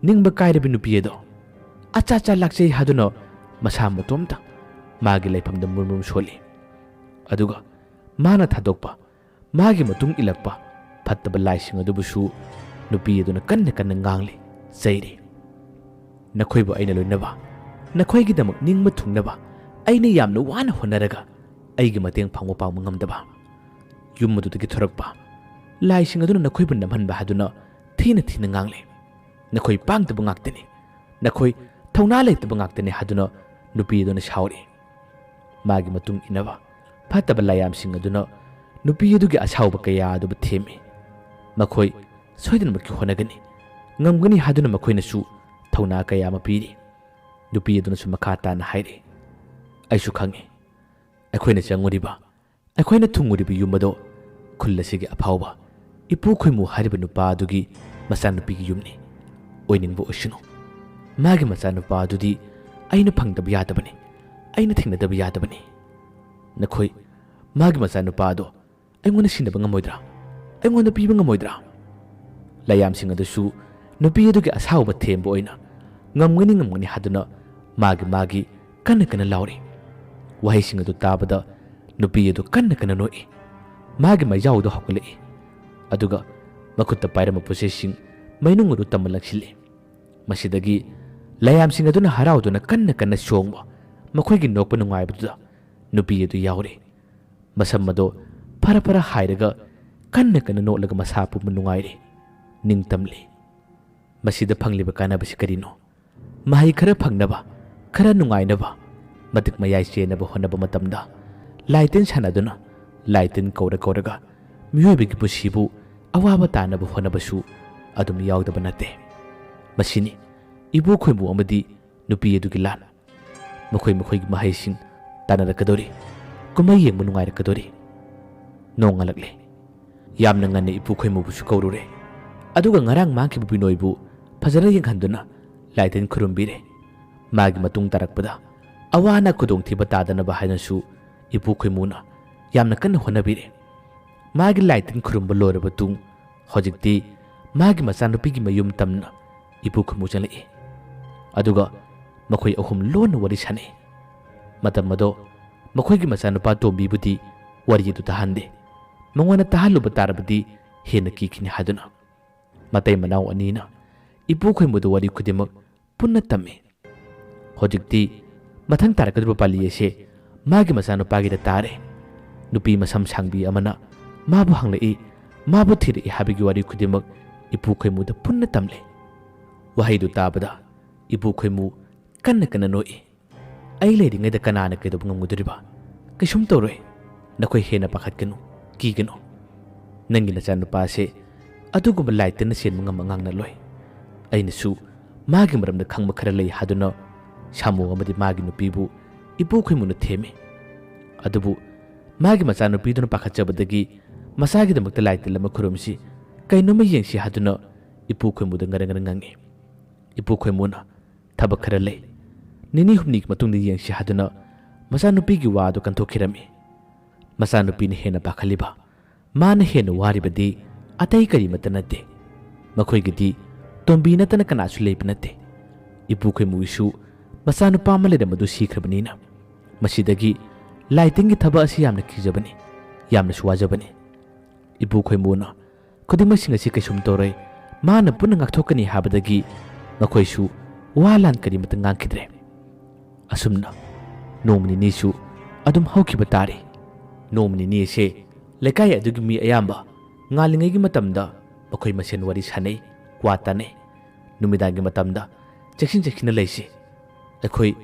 ꯅꯤꯡꯕ ꯀꯥꯏꯔꯕꯤ ꯅꯨꯄꯤ ꯑꯗꯣ ꯑꯆꯥ ꯑꯆꯥ ꯂꯥꯛꯆꯩ ꯍꯥꯏꯗꯨꯅ ꯃꯁꯥ ꯃꯇꯣꯝꯇ ꯃꯥꯒꯤ ꯂꯩꯐꯝꯗ ꯃꯨꯔ ꯃꯨꯔ ꯁꯣꯜꯂꯤ꯫ ꯑꯗꯨꯒ ꯃꯥꯅ ꯊꯥꯗꯣꯛꯄ, ꯃꯥꯒꯤ ꯃꯇꯨꯡ ꯏꯜꯂꯛꯄ ꯐꯠꯇꯕ ꯂꯥꯏꯁꯤꯡ ꯑꯗꯨꯕꯨꯁꯨ ꯅꯨꯄꯤ ꯑꯗꯨꯅ ꯀꯟꯅ ꯀꯟꯅ ꯉꯥꯡꯂꯤ, ꯆꯩꯔꯤ꯫ "ꯅꯈꯣꯏꯕꯨ ꯑꯩꯅ ꯂꯣꯏꯅꯕ, ꯅꯈꯣꯏꯒꯤꯗꯃꯛ ꯅꯤꯡꯕ ꯊꯨꯡꯅꯕ ꯑꯩꯅ ꯌꯥꯝꯅ ꯋꯥꯅ ꯍꯣꯠꯅꯔꯒ ꯑꯩꯒꯤ ꯃꯇꯦꯡ ꯐꯪꯕ ꯄꯥꯡꯕ ꯉꯝꯗꯕ, ꯌꯨꯝ ꯑꯗꯨꯗꯒꯤ ꯊꯣꯔꯛꯄ ꯂꯥꯏꯁꯤꯡ ꯑꯗꯨꯅ ꯅꯈꯣꯏꯕꯨ ꯅꯝꯍꯟꯕ ꯍꯥꯏꯗꯨꯅ ꯊꯤꯅ ꯊꯤꯅ ꯉꯥꯡꯂꯤ꯫ ꯅꯈꯣꯏ ꯄꯥꯡꯗꯕ ꯉꯥꯛꯇꯅꯤ, ꯅꯈꯣꯏ ꯊꯧꯅꯥ ꯂꯩꯇꯕ ꯉꯥꯛꯇꯅꯤ" ꯍꯥꯏꯗꯨꯅ ꯅꯨꯄꯤ ꯑꯗꯨꯅ ꯁꯥꯎꯔꯤ꯫ ꯃꯥꯒꯤ ꯃꯇꯨꯡ ꯏꯟꯅꯕ ꯐꯠꯇꯕ ꯂꯥꯏꯌꯥꯝꯁꯤꯡ ꯑꯗꯨꯅ ꯅꯨꯄꯤ ꯑꯗꯨꯒꯤ ꯑꯁꯥꯎꯕ ꯀꯌꯥ ꯑꯗꯨꯕꯨ ꯊꯦꯝꯃꯤ꯫ ꯃꯈꯣꯏ ꯁꯣꯏꯗꯅꯃꯛꯀꯤ ꯍꯣꯠꯅꯒꯅꯤ, ꯉꯝꯒꯅꯤ ꯍꯥꯏꯗꯨꯅ ꯃꯈꯣꯏꯅꯁꯨ ꯊꯧꯅꯥ ꯀꯌꯥ ꯑꯃ ꯄꯤꯔꯤ꯫ ꯅꯨꯄꯤ ꯑꯗꯨꯅꯁꯨ ꯃꯈꯥ ꯇꯥꯅ ꯍꯥꯏꯔꯤ, "ꯑꯩꯁꯨ ꯈꯪꯏ, ꯑꯩꯈꯣꯏꯅ ꯆꯪꯉꯨꯔꯤꯕ, ꯑꯩꯈꯣꯏꯅ ꯊꯨꯡꯉꯨꯔꯤꯕ ꯌꯨꯝ ꯑꯗꯣ ꯈꯨꯜ ꯑꯁꯤꯒꯤ ꯑꯐꯥꯎꯕ ꯏꯄꯨ ꯈꯣꯏꯃꯨ ꯍꯥꯏꯔꯤꯕ ꯅꯨꯄꯥ ꯑꯗꯨꯒꯤ ꯃꯆꯥꯅꯨꯄꯤꯒꯤ ꯌꯨꯝꯅꯤ꯫ ꯑꯣꯏꯅꯤꯡꯕ ꯑꯣꯏꯁꯅꯨ, ꯃꯥꯒꯤ ꯃꯆꯥꯅꯨꯄꯥ ꯑꯗꯨꯗꯤ ꯑꯩꯅ ꯐꯪꯗꯕ ꯌꯥꯗꯕꯅꯤ, ꯑꯩꯅ ꯊꯦꯡꯅꯗꯕ ꯌꯥꯗꯕꯅꯤ꯫ ꯅꯈꯣꯏ ꯃꯥꯒꯤ ꯃꯆꯥꯅꯨꯄꯥ ꯑꯗꯣ ꯑꯩꯉꯣꯟꯗ ꯁꯤꯟꯅꯕ ꯉꯝꯃꯣꯏꯗ꯭ꯔꯥ? ꯑꯩꯉꯣꯟꯗ ꯄꯤꯕ ꯉꯝꯃꯣꯏꯗ꯭ꯔꯥ?" ꯂꯥꯏꯌꯥꯝꯁꯤꯡ ꯑꯗꯨꯁꯨ ꯅꯨꯄꯤ ꯑꯗꯨꯒꯤ ꯑꯁꯥꯎꯕ ꯊꯦꯝꯕ ꯑꯣꯏꯅ "ꯉꯝꯒꯅꯤ, ꯉꯝꯒꯅꯤ" ꯍꯥꯏꯗꯨꯅ ꯃꯥꯒꯤ ꯃꯥꯒꯤ ꯀꯟꯅ ꯀꯟꯅ ꯂꯥꯎꯔꯤ꯫ ꯋꯥꯍꯩꯁꯤꯡ ꯑꯗꯨ ꯇꯥꯕꯗ ꯅꯨꯄꯤ ꯑꯗꯨ ꯀꯟꯅ ꯀꯟꯅ ꯅꯣꯛꯏ꯫ ꯃꯥꯒꯤ ꯃꯩꯖꯥꯎ ꯑꯗꯨ ꯍꯧꯒꯠꯂꯛꯏ꯫ ꯑꯗꯨꯒ ꯃꯈꯨꯠꯇ ꯄꯥꯏꯔꯝꯕ ꯄꯣꯠꯆꯩꯁꯤꯡ ꯃꯩꯅꯨꯡ ꯑꯗꯨ ꯇꯝꯕ ꯂꯪꯁꯤꯜꯂꯤ꯫ ꯃꯁꯤꯗꯒꯤ ꯂꯥꯏꯌꯥꯝꯁꯤꯡ ꯑꯗꯨꯅ ꯍꯔꯥꯎꯗꯨꯅ ꯀꯟꯅ ꯀꯟꯅ ꯆꯣꯡꯕ, ꯃꯈꯣꯏꯒꯤ ꯅꯣꯛꯄ ꯅꯨꯡꯉꯥꯏꯕꯗꯨꯗ ꯅꯨꯄꯤ ꯑꯗꯨ ꯌꯥꯎꯔꯤ꯫ ꯃꯁꯝ ꯑꯗꯨ ꯐꯔ ꯐꯔ ꯍꯥꯏꯔꯒ ꯀꯟꯅ ꯀꯟꯅ ꯅꯣꯛꯂꯒ ꯃꯁꯥ ꯄꯨꯝꯕ ꯅꯨꯡꯉꯥꯏꯔꯤ, ꯅꯤꯡꯇꯝꯂꯤ꯫ ꯃꯁꯤꯗ ꯐꯪꯂꯤꯕ ꯀꯥꯟꯅꯕꯁꯤ ꯀꯔꯤꯅꯣ? ꯃꯍꯩ ꯈꯔ ꯐꯪꯅꯕ, ꯈꯔ ꯅꯨꯡꯉꯥꯏꯅꯕ, ꯃꯇꯤꯛ ꯃꯌꯥꯏ ꯆꯦꯟꯅꯕ ꯍꯣꯠꯅꯕ ꯃꯇꯝꯗ ꯂꯥꯏꯇꯤꯟ ꯁꯥꯟꯅꯗꯨꯅ, ꯂꯥꯏꯇꯤꯟ ꯀꯧꯔ ꯀꯧꯔꯒ ꯃꯤꯑꯣꯏꯕꯒꯤ ꯄꯨꯟꯁꯤꯕꯨ ꯑꯋꯥꯕ ꯇꯥꯅꯕ ꯍꯣꯠꯅꯕꯁꯨ ꯑꯗꯨꯝ ꯌꯥꯎꯗꯕ ꯅꯠꯇꯦ꯫ ꯃꯁꯤꯅꯤ ꯏꯕꯨ ꯈꯣꯏꯃꯨ ꯑꯃꯗꯤ ꯅꯨꯄꯤ ꯑꯗꯨꯒꯤ ꯂꯥꯟ꯫ ꯃꯈꯣꯏ ꯃꯈꯣꯏꯒꯤ ꯃꯍꯩꯁꯤꯡ ꯇꯥꯟꯅꯔꯛꯀꯗꯧꯔꯤ꯫ ꯀꯨꯝꯍꯩ ꯌꯦꯡꯕ ꯅꯨꯡꯉꯥꯏꯔꯛꯀꯗꯧꯔꯤ꯫ ꯅꯣꯡꯉꯥꯜꯂꯛꯂꯦ꯫ ꯌꯥꯝꯅ ꯉꯟꯅ ꯏꯄꯨ ꯈꯣꯏꯃꯨꯕꯨꯁꯨ ꯀꯧꯔꯨꯔꯦ꯫ ꯑꯗꯨꯒ ꯉꯔꯥꯡ ꯃꯥꯡꯈꯤꯕ ꯕꯤꯅꯣꯏꯕꯨ ꯐꯖꯅ ꯌꯦꯡꯍꯟꯗꯨꯅ ꯂꯥꯏꯇꯤꯟ ꯈꯨꯔꯨꯝꯕꯤꯔꯦ꯫ ꯃꯥꯒꯤ ꯃꯇꯨꯡ ꯇꯥꯔꯛꯄꯗ ꯑꯋꯥ ꯑꯅꯥ ꯈꯨꯗꯣꯡꯊꯤꯕ ꯇꯥꯗꯅꯕ ꯍꯥꯏꯅꯁꯨ ꯏꯄꯨ ꯈꯣꯏꯃꯨꯅ ꯌꯥꯝꯅ ꯀꯟꯅ ꯍꯣꯠꯅꯕꯤꯔꯦ꯫ ꯃꯥꯒꯤ ꯂꯥꯏꯇꯤꯟ ꯈꯨꯔꯨꯝꯕ ꯂꯣꯏꯔꯕ ꯇꯨꯡ ꯍꯧꯖꯤꯛꯇꯤ ꯃꯥꯒꯤ ꯃꯆꯥꯅꯨꯄꯤꯒꯤ ꯃꯌꯨꯝ ꯇꯝꯅ ꯏꯄꯨ ꯈꯣꯏꯃꯨ ꯆꯪꯂꯛꯏ꯫ ꯑꯗꯨꯒ ꯃꯈꯣꯏ ꯑꯍꯨꯝ ꯂꯣꯟꯅ ꯋꯥꯔꯤ ꯁꯥꯅꯩ꯫ ꯃꯇꯝ ꯑꯗꯣ ꯃꯈꯣꯏꯒꯤ ꯃꯆꯥꯅꯨꯄꯥ ꯇꯣꯝꯕꯤꯕꯨꯗꯤ ꯋꯥꯔꯤ ꯑꯗꯨ ꯇꯥꯍꯟꯗꯦ꯫ ꯃꯉꯣꯟꯗ ꯇꯥꯍꯜꯂꯨꯕ ꯇꯥꯔꯕꯗꯤ ꯍꯦꯟꯅ ꯀꯤꯈꯤꯅꯤ ꯍꯥꯏꯗꯨꯅ꯫ ꯃꯇꯩ ꯃꯅꯥꯎ ꯑꯅꯤꯅ ꯏꯄꯨ ꯈꯣꯏꯃꯨꯗ ꯋꯥꯔꯤ ꯈꯨꯗꯤꯡꯃꯛ ꯄꯨꯟꯅ ꯇꯝꯃꯤ꯫ ꯍꯧꯖꯤꯛꯇꯤ ꯃꯊꯪ ꯇꯥꯔꯛꯀꯗꯧꯔꯤꯕ ꯄꯥꯂꯤ ꯑꯁꯦ ꯃꯥꯒꯤ ꯃꯆꯥꯅꯨꯄꯥꯒꯤꯗ ꯇꯥꯔꯦ꯫ ꯅꯨꯄꯤ ꯃꯁꯝ ꯁꯥꯡꯕꯤ ꯑꯃꯅ ꯃꯥꯕꯨ ꯍꯪꯂꯛꯏ, ꯃꯥꯕꯨ ꯊꯤꯔꯛꯏ ꯍꯥꯏꯕꯒꯤ ꯋꯥꯔꯤ ꯈꯨꯗꯤꯡꯃꯛ ꯏꯄꯨ ꯈꯣꯏꯃꯨꯗ ꯄꯨꯟꯅ ꯇꯝꯂꯦ꯫ ꯋꯥꯍꯩꯗꯨ ꯇꯥꯕꯗ ꯏꯄꯨ ꯈꯣꯏꯃꯨ ꯀꯟꯅ ꯀꯟꯅ ꯅꯣꯛꯏ꯫ "ꯑꯩ ꯂꯩꯔꯤꯉꯩꯗ ꯀꯅꯥꯅ ꯀꯩꯗꯧꯕ ꯉꯝꯒꯗꯧꯔꯤꯕ? ꯀꯩꯁꯨꯝ ꯇꯧꯔꯣꯏ꯫ ꯅꯈꯣꯏ ꯍꯦꯟꯅ ꯄꯥꯈꯠꯀꯅꯨ, ꯀꯤꯒꯅꯨ꯫ ꯅꯪꯒꯤ ꯅꯆꯥꯅꯨꯄꯥꯁꯦ ꯑꯗꯨꯒꯨꯝꯕ ꯂꯥꯏ ꯇꯤꯟꯅ ꯆꯦꯟꯕ ꯉꯝꯕ ꯑꯉꯥꯡ ꯅꯠꯂꯣꯏ꯫ ꯑꯩꯅꯁꯨ ꯃꯥꯒꯤ ꯃꯔꯝꯗ ꯈꯪꯕ ꯈꯔ ꯂꯩ" ꯍꯥꯏꯗꯨꯅ ꯁꯥꯃꯨ ꯑꯃꯗꯤ ꯃꯥꯒꯤ ꯅꯨꯄꯤꯕꯨ ꯏꯄꯨ ꯈꯣꯏꯃꯨꯅ ꯊꯦꯝꯃꯤ꯫ ꯑꯗꯨꯕꯨ ꯃꯥꯒꯤ ꯃꯆꯥꯅꯨꯄꯤꯗꯨꯅ ꯄꯥꯈꯠꯆꯕꯗꯒꯤ ꯃꯆꯥꯒꯤꯗꯃꯛꯇ ꯂꯥꯏ ꯇꯤꯟ ꯑꯃ ꯈꯨꯔꯨꯝꯁꯤ, ꯀꯩꯅꯣꯝꯃ ꯌꯦꯡꯁꯤ ꯍꯥꯏꯗꯨꯅ ꯏꯄꯨ ꯈꯣꯏꯃꯨꯗ ꯉꯔꯪ ꯉꯔꯪ ꯉꯪꯉꯤ꯫ ꯏꯄꯨ ꯈꯣꯏꯃꯨꯅ "ꯊꯕꯛ ꯈꯔ ꯂꯩ, ꯅꯤꯅꯤ ꯍꯨꯝꯅꯤꯒꯤ ꯃꯇꯨꯡꯗ ꯌꯦꯡꯁꯤ" ꯍꯥꯏꯗꯨꯅ ꯃꯆꯥꯅꯨꯄꯤꯒꯤ ꯋꯥ ꯑꯗꯨ ꯀꯟꯊꯣꯛꯈꯤꯔꯝꯃꯤ꯫ ꯃꯆꯥꯅꯨꯄꯤꯅ ꯍꯦꯟꯅ ꯄꯥꯈꯠꯂꯤꯕ, ꯃꯥꯅ ꯍꯦꯟꯅ ꯋꯥꯔꯤꯕꯗꯤ ꯑꯇꯩ ꯀꯔꯤꯃꯠꯇ ꯅꯠꯇꯦ꯫ ꯃꯈꯣꯏꯒꯤꯗꯤ ꯇꯣꯝꯕꯤ ꯅꯠꯇꯅ ꯀꯅꯥꯁꯨ ꯂꯩꯕ ꯅꯠꯇꯦ꯫ ꯏꯄꯨ ꯈꯣꯏꯃꯨꯒꯤꯁꯨ ꯃꯆꯥꯅꯨꯄꯥ ꯑꯃ ꯂꯩꯔꯝꯕꯗꯨ ꯁꯤꯈ꯭ꯔꯕꯅꯤꯅ, ꯃꯁꯤꯗꯒꯤ ꯂꯥꯏꯇꯤꯟꯒꯤ ꯊꯕꯛ ꯑꯁꯤ ꯌꯥꯝꯅ ꯀꯤꯖꯕꯅꯤ, ꯌꯥꯝꯅꯁꯨ ꯋꯥꯖꯕꯅꯤ꯫ ꯏꯄꯨ ꯈꯣꯏꯃꯨꯅ ꯈꯨꯗꯤꯡꯃꯛꯁꯤꯡ ꯑꯁꯤ ꯀꯩꯁꯨꯝ ꯇꯧꯔꯣꯏ, ꯃꯥꯅ ꯄꯨꯟꯅ ꯉꯥꯛꯊꯣꯛꯀꯅꯤ ꯍꯥꯏꯕꯗꯒꯤ ꯃꯈꯣꯏꯁꯨ ꯋꯥ ꯂꯥꯟ ꯀꯔꯤꯃꯠꯇ ꯉꯥꯡꯈꯤꯗ꯭ꯔꯦ꯫ ꯑꯁꯨꯝꯅ ꯅꯣꯡꯃ ꯅꯤꯅꯤꯁꯨ ꯑꯗꯨꯝ ꯍꯧꯈꯤꯕ ꯇꯥꯔꯤ꯫ ꯅꯣꯡꯃ ꯅꯤꯅꯤ ꯑꯁꯦ ꯂꯩꯀꯥꯏ ꯑꯗꯨꯒꯤ ꯃꯤ ꯑꯌꯥꯝꯕ ꯉꯥꯜꯂꯤꯉꯩꯒꯤ ꯃꯇꯝꯗ ꯃꯈꯣꯏ ꯃꯁꯦꯟ ꯋꯥꯔꯤ ꯁꯥꯅꯩ, ꯋꯥ ꯇꯥꯅꯩ꯫ ꯅꯨꯃꯤꯗꯥꯡꯒꯤ ꯃꯇꯝꯗ "ꯆꯦꯛꯁꯤꯟ ꯆꯦꯛꯁꯤꯟꯅ ꯂꯩꯁꯤ꯫ ꯑꯩꯈꯣꯏ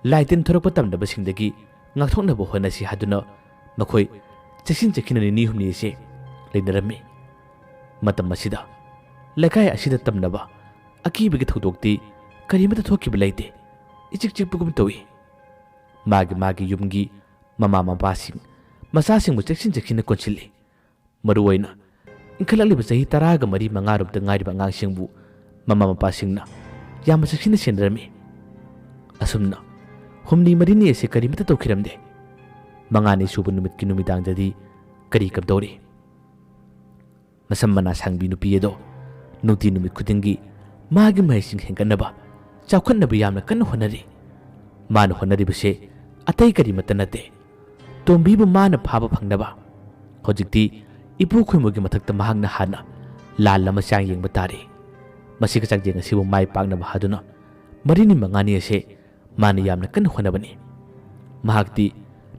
ꯂꯥꯏ ꯇꯤꯟ ꯊꯣꯔꯛꯄ ꯇꯝꯅꯕꯁꯤꯡꯗꯒꯤ ꯉꯥꯛꯊꯣꯛꯅꯕ ꯍꯣꯠꯅꯁꯤ" ꯍꯥꯏꯗꯨꯅ ꯃꯈꯣꯏ ꯆꯦꯛꯁꯤꯟ ꯆꯦꯛꯁꯤꯟꯅ ꯅꯤꯅꯤ ꯍꯨꯝꯅꯤ ꯑꯁꯤ ꯂꯩꯅꯔꯝꯃꯤ꯫ ꯃꯇꯝ ꯑꯁꯤꯗ ꯂꯩꯀꯥꯏ ꯑꯁꯤꯗ ꯇꯝꯅꯕ ꯑꯀꯤꯕꯒꯤ ꯊꯧꯗꯣꯛꯇꯤ ꯀꯔꯤꯃꯠꯇ ꯊꯣꯛꯈꯤꯕ ꯂꯩꯇꯦ꯫ ꯏꯆꯤꯛ ꯆꯤꯛꯄꯒꯨꯝ ꯇꯧꯏ꯫ ꯃꯥꯒꯤ ꯃꯥꯒꯤ ꯌꯨꯝꯒꯤ ꯃꯃꯥ ꯃꯄꯥꯁꯤꯡ ꯃꯆꯥꯁꯤꯡꯕꯨ ꯆꯦꯛꯁꯤꯟ ꯆꯦꯛꯁꯤꯟꯅ ꯀꯣꯟꯁꯤꯜꯂꯤ꯫ ꯃꯔꯨꯑꯣꯏꯅ ꯏꯟꯈꯠꯂꯛꯂꯤꯕ ꯆꯍꯤ ꯇꯔꯥꯒ ꯃꯔꯤ ꯃꯉꯥꯔꯣꯝꯇ ꯉꯥꯏꯔꯤꯕ ꯑꯉꯥꯡꯁꯤꯡꯕꯨ ꯃꯃꯥ ꯃꯄꯥꯁꯤꯡꯅ ꯌꯥꯝꯅ ꯆꯦꯛꯁꯤꯟꯅ ꯁꯦꯟꯅꯔꯝꯃꯤ꯫ ꯑꯁꯨꯝꯅ ꯍꯨꯝꯅꯤ ꯃꯔꯤꯅꯤ ꯑꯁꯤ ꯀꯔꯤꯃꯠꯇ ꯇꯧꯈꯤꯔꯝꯗꯦ꯫ ꯃꯉꯥꯅꯤ ꯁꯨꯕ ꯅꯨꯃꯤꯠꯀꯤ ꯅꯨꯃꯤꯗꯥꯡꯗꯗꯤ ꯀꯔꯤ ꯀꯝꯗꯧꯔꯤ? ꯃꯁꯝ ꯃꯅꯥ ꯁꯥꯡꯕꯤ ꯅꯨꯄꯤ ꯑꯗꯣ ꯅꯨꯡꯇꯤ ꯅꯨꯃꯤꯠ ꯈꯨꯗꯤꯡꯒꯤ ꯃꯥꯒꯤ ꯃꯍꯩꯁꯤꯡ ꯍꯦꯟꯒꯠꯅꯕ ꯆꯥꯎꯈꯠꯅꯕ ꯌꯥꯝꯅ ꯀꯟꯅ ꯍꯣꯠꯅꯔꯤ꯫ ꯃꯥꯅ ꯍꯣꯠꯅꯔꯤꯕꯁꯦ ꯑꯇꯩ ꯀꯔꯤꯃꯠꯇ ꯅꯠꯇꯦ, ꯇꯣꯝꯕꯤꯕꯨ ꯃꯥꯅ ꯐꯥꯕ ꯐꯪꯅꯕ꯫ ꯍꯧꯖꯤꯛꯇꯤ ꯏꯄꯨ ꯈꯣꯏꯃꯨꯒꯤ ꯃꯊꯛꯇ ꯃꯍꯥꯛꯅ ꯍꯥꯟꯅ ꯂꯥꯜ ꯑꯃ ꯆꯥꯡ ꯌꯦꯡꯕ ꯇꯥꯔꯦ꯫ ꯃꯁꯤꯒ ꯆꯥꯡꯌꯦꯡ ꯑꯁꯤꯕꯨ ꯃꯥꯏ ꯄꯥꯛꯅꯕ ꯍꯥꯏꯗꯨꯅ ꯃꯔꯤꯅꯤ ꯃꯉꯥꯅꯤ ꯑꯁꯦ ꯃꯥꯅ ꯌꯥꯝꯅ ꯀꯟꯅ ꯍꯣꯠꯅꯕꯅꯤ꯫ ꯃꯍꯥꯛꯇꯤ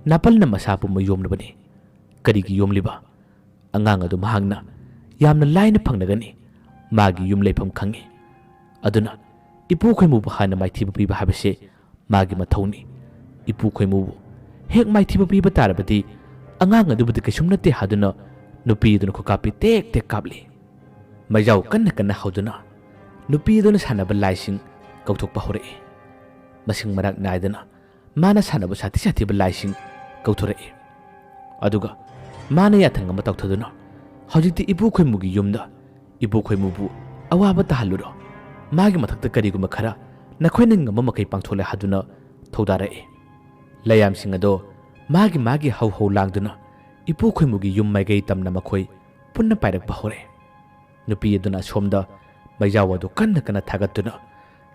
ꯅꯥꯄꯜꯅ ꯃꯁꯥ ꯄꯨꯝꯕ ꯌꯣꯝꯂꯕꯅꯤ꯫ ꯀꯔꯤꯒꯤ ꯌꯣꯝꯂꯤꯕ? ꯑꯉꯥꯡ ꯑꯗꯨ ꯃꯍꯥꯛꯅ ꯌꯥꯝꯅ ꯂꯥꯏꯅ ꯐꯪꯂꯒꯅꯤ꯫ ꯃꯥꯒꯤ ꯌꯨꯝ ꯂꯩꯐꯝ ꯈꯪꯏ꯫ ꯑꯗꯨꯅ ꯏꯄꯨ ꯈꯣꯏꯃꯨꯕꯨ ꯍꯥꯟꯅ ꯃꯥꯏꯊꯤꯕ ꯄꯤꯕ ꯍꯥꯏꯕꯁꯦ ꯃꯥꯒꯤ ꯃꯊꯧꯅꯤ꯫ ꯏꯄꯨ ꯈꯣꯏꯃꯨꯕꯨ ꯍꯦꯛ ꯃꯥꯏꯊꯤꯕ ꯄꯤꯕ ꯇꯥꯔꯕꯗꯤ ꯑꯉꯥꯡ ꯑꯗꯨꯕꯨꯗꯤ ꯀꯩꯁꯨꯝ ꯅꯠꯇꯦ ꯍꯥꯏꯗꯨꯅ ꯅꯨꯄꯤ ꯑꯗꯨꯅ ꯈꯨꯀꯥꯞꯄꯤ ꯇꯦꯛ ꯇꯦꯛ ꯀꯥꯞꯂꯤ꯫ ꯃꯩꯖꯥꯎ ꯀꯟꯅ ꯀꯟꯅ ꯍꯧꯗꯨꯅ ꯅꯨꯄꯤ ꯑꯗꯨꯅ ꯁꯥꯟꯅꯕ ꯂꯥꯏꯁꯤꯡ ꯀꯧꯊꯣꯛꯄ ꯍꯧꯔꯛꯏ꯫ ꯃꯁꯤꯡ ꯃꯔꯥꯛ ꯅꯥꯏꯗꯅ ꯃꯥꯅ ꯁꯥꯟꯅꯕ ꯁꯥꯊꯤ ꯁꯥꯊꯤꯕ ꯂꯥꯏꯁꯤꯡ ꯀꯧꯊꯣꯔꯛꯏ꯫ ꯑꯗꯨꯒ ꯃꯥꯅ ꯌꯥꯊꯪ ꯑꯃ ꯇꯧꯊꯗꯨꯅ, "ꯍꯧꯖꯤꯛꯇꯤ ꯏꯄꯨ ꯈꯣꯏꯃꯨꯒꯤ ꯌꯨꯝꯗ ꯏꯄꯨ ꯈꯣꯏꯃꯨꯕꯨ ꯑꯋꯥꯕ ꯇꯥꯍꯜꯂꯨꯔꯣ꯫ ꯃꯥꯒꯤ ꯃꯊꯛꯇ ꯀꯔꯤꯒꯨꯝꯕ ꯈꯔ ꯅꯈꯣꯏꯅ ꯉꯝꯕ ꯃꯈꯩ ꯄꯥꯡꯊꯣꯛꯂꯦ" ꯍꯥꯏꯗꯨꯅ ꯊꯧꯗꯥꯔꯛꯏ꯫ ꯂꯩꯌꯥꯝꯁꯤꯡ ꯑꯗꯣ ꯃꯥꯒꯤ ꯃꯥꯒꯤ ꯍꯧ ꯍꯧ ꯂꯥꯡꯗꯨꯅ ꯏꯄꯨ ꯈꯣꯏꯃꯨꯒꯤ ꯌꯨꯝ ꯃꯥꯏꯀꯩ ꯇꯝꯅ ꯃꯈꯣꯏ ꯄꯨꯟꯅ ꯄꯥꯏꯔꯛꯄ ꯍꯧꯔꯦ꯫ ꯅꯨꯄꯤ ꯑꯗꯨꯅ ꯑꯁꯣꯝꯗ ꯃꯩꯖꯥꯎ ꯑꯗꯨ ꯀꯟꯅ ꯀꯟꯅ ꯊꯥꯒꯠꯇꯨꯅ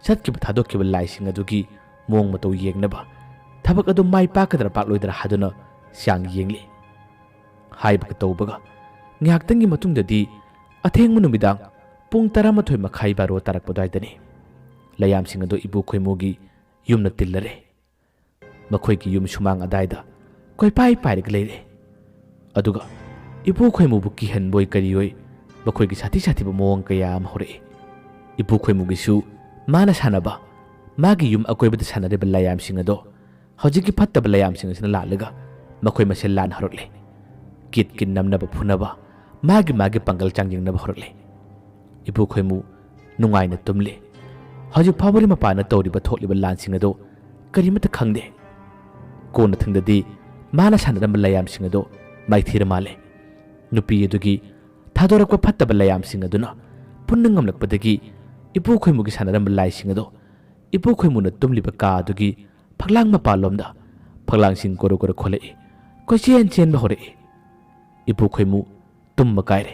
ꯆꯠꯈꯤꯕ ꯊꯥꯗꯣꯛꯈꯤꯕ ꯂꯥꯏꯁꯤꯡ ꯑꯗꯨꯒꯤ ꯃꯑꯣꯡ ꯃꯇꯧ ꯌꯦꯡꯅꯕ ꯊꯕꯛ ꯑꯗꯨ ꯃꯥꯏ ꯄꯥꯛꯀꯗ꯭ꯔꯥ ꯄꯥꯛꯂꯣꯏꯗ꯭ꯔꯥ ꯍꯥꯏꯗꯨꯅ ꯆꯥꯡ ꯌꯦꯡꯂꯤ꯫ ꯍꯥꯏꯕꯒ ꯇꯧꯕꯒ ꯉꯥꯏꯍꯥꯛꯇꯪꯒꯤ ꯃꯇꯨꯡꯗꯗꯤ ꯑꯊꯦꯡꯕ ꯅꯨꯃꯤꯗꯥꯡ ꯄꯨꯡ ꯇꯔꯥꯃꯥꯊꯣꯏ ꯃꯈꯥꯏ ꯕꯥꯔꯣ ꯇꯥꯔꯛꯄ ꯑꯗꯨꯋꯥꯏꯗꯅꯤ꯫ ꯂꯩꯌꯥꯝꯁꯤꯡ ꯑꯗꯨ ꯏꯕꯨ ꯈꯣꯏꯃꯨꯒꯤ ꯌꯨꯝꯅ ꯇꯤꯜꯂꯔꯦ꯫ ꯃꯈꯣꯏꯒꯤ ꯌꯨꯝ ꯁꯨꯃꯥꯡ ꯑꯗꯥꯏꯗ ꯀꯣꯏꯄꯥꯏ ꯄꯥꯏꯔꯒ ꯂꯩꯔꯦ꯫ ꯑꯗꯨꯒ ꯏꯄꯨ ꯈꯣꯏꯃꯨꯕꯨ ꯀꯤꯍꯟꯕꯣꯏ ꯀꯔꯤꯑꯣꯏ ꯃꯈꯣꯏꯒꯤ ꯁꯥꯊꯤ ꯁꯥꯊꯤꯕ ꯃꯑꯣꯡ ꯀꯌꯥ ꯑꯃ ꯍꯧꯔꯛꯏ꯫ ꯏꯄꯨ ꯈꯣꯏꯃꯨꯒꯤꯁꯨ ꯃꯥꯅ ꯁꯥꯟꯅꯕ, ꯃꯥꯒꯤ ꯌꯨꯝ ꯑꯀꯣꯏꯕꯗ ꯁꯥꯟꯅꯔꯤꯕ ꯂꯥꯏꯌꯥꯝꯁꯤꯡ ꯑꯗꯣ ꯍꯧꯖꯤꯛꯀꯤ ꯐꯠꯇꯕ ꯂꯥꯏꯌꯥꯝꯁꯤꯡ ꯑꯁꯤꯅ ꯂꯥꯛꯂꯒ ꯃꯈꯣꯏ ꯃꯁꯦꯜ ꯂꯥꯟ ꯍꯧꯔꯛꯂꯦ꯫ ꯀꯤꯠ ꯀꯤꯠ ꯅꯝꯅꯕ ꯐꯨꯅꯕ, ꯃꯥꯒꯤ ꯃꯥꯒꯤ ꯄꯥꯡꯒꯜ ꯆꯥꯡꯌꯦꯡꯅꯕ ꯍꯧꯔꯛꯂꯦ꯫ ꯏꯄꯨ ꯈꯣꯏꯃꯨ ꯅꯨꯡꯉꯥꯏꯅ ꯇꯨꯝꯂꯤ꯫ ꯍꯧꯖꯤꯛ ꯐꯥꯎꯕꯗꯤ ꯃꯄꯥꯟꯗ ꯇꯧꯔꯤꯕ ꯊꯣꯛꯂꯤꯕ ꯂꯥꯟꯁꯤꯡ ꯑꯗꯨ ꯀꯔꯤꯃꯠꯇ ꯈꯪꯗꯦ꯫ ꯀꯣꯟꯅꯊꯪꯗꯗꯤ ꯃꯥꯅ ꯁꯥꯟꯅꯔꯝꯕ ꯂꯥꯏꯌꯥꯝꯁꯤꯡ ꯑꯗꯨ ꯃꯥꯏꯊꯤꯔ ꯃꯥꯜꯂꯦ꯫ ꯅꯨꯄꯤ ꯑꯗꯨꯒꯤ ꯊꯥꯗꯣꯔꯛꯄ ꯐꯠꯇꯕ ꯂꯥꯏꯌꯥꯝꯁꯤꯡ ꯑꯗꯨꯅ ꯄꯨꯟꯅ ꯉꯝꯂꯛꯄꯗꯒꯤ ꯏꯄꯨ ꯈꯣꯏꯃꯨꯒꯤ ꯁꯥꯟꯅꯔꯝꯕ ꯂꯥꯏꯁꯤꯡ ꯑꯗꯨ ꯏꯄꯨ ꯈꯣꯏꯃꯨꯅ ꯇꯨꯝꯂꯤꯕ ꯀꯥ ꯑꯗꯨꯒꯤ ꯐꯛꯂꯥꯡ ꯃꯄꯥꯟꯂꯣꯝꯗ ꯐꯛꯂꯥꯡꯁꯤꯡ ꯀꯣꯔꯣ ꯀꯣꯔꯣ ꯈꯣꯜꯂꯛꯏ꯫ ꯀꯣꯏꯆꯦꯟ ꯆꯦꯟꯕ ꯍꯧꯔꯛꯏ꯫ ꯏꯄꯨ ꯈꯣꯏꯃꯨ ꯇꯨꯝꯕ ꯀꯥꯏꯔꯦ꯫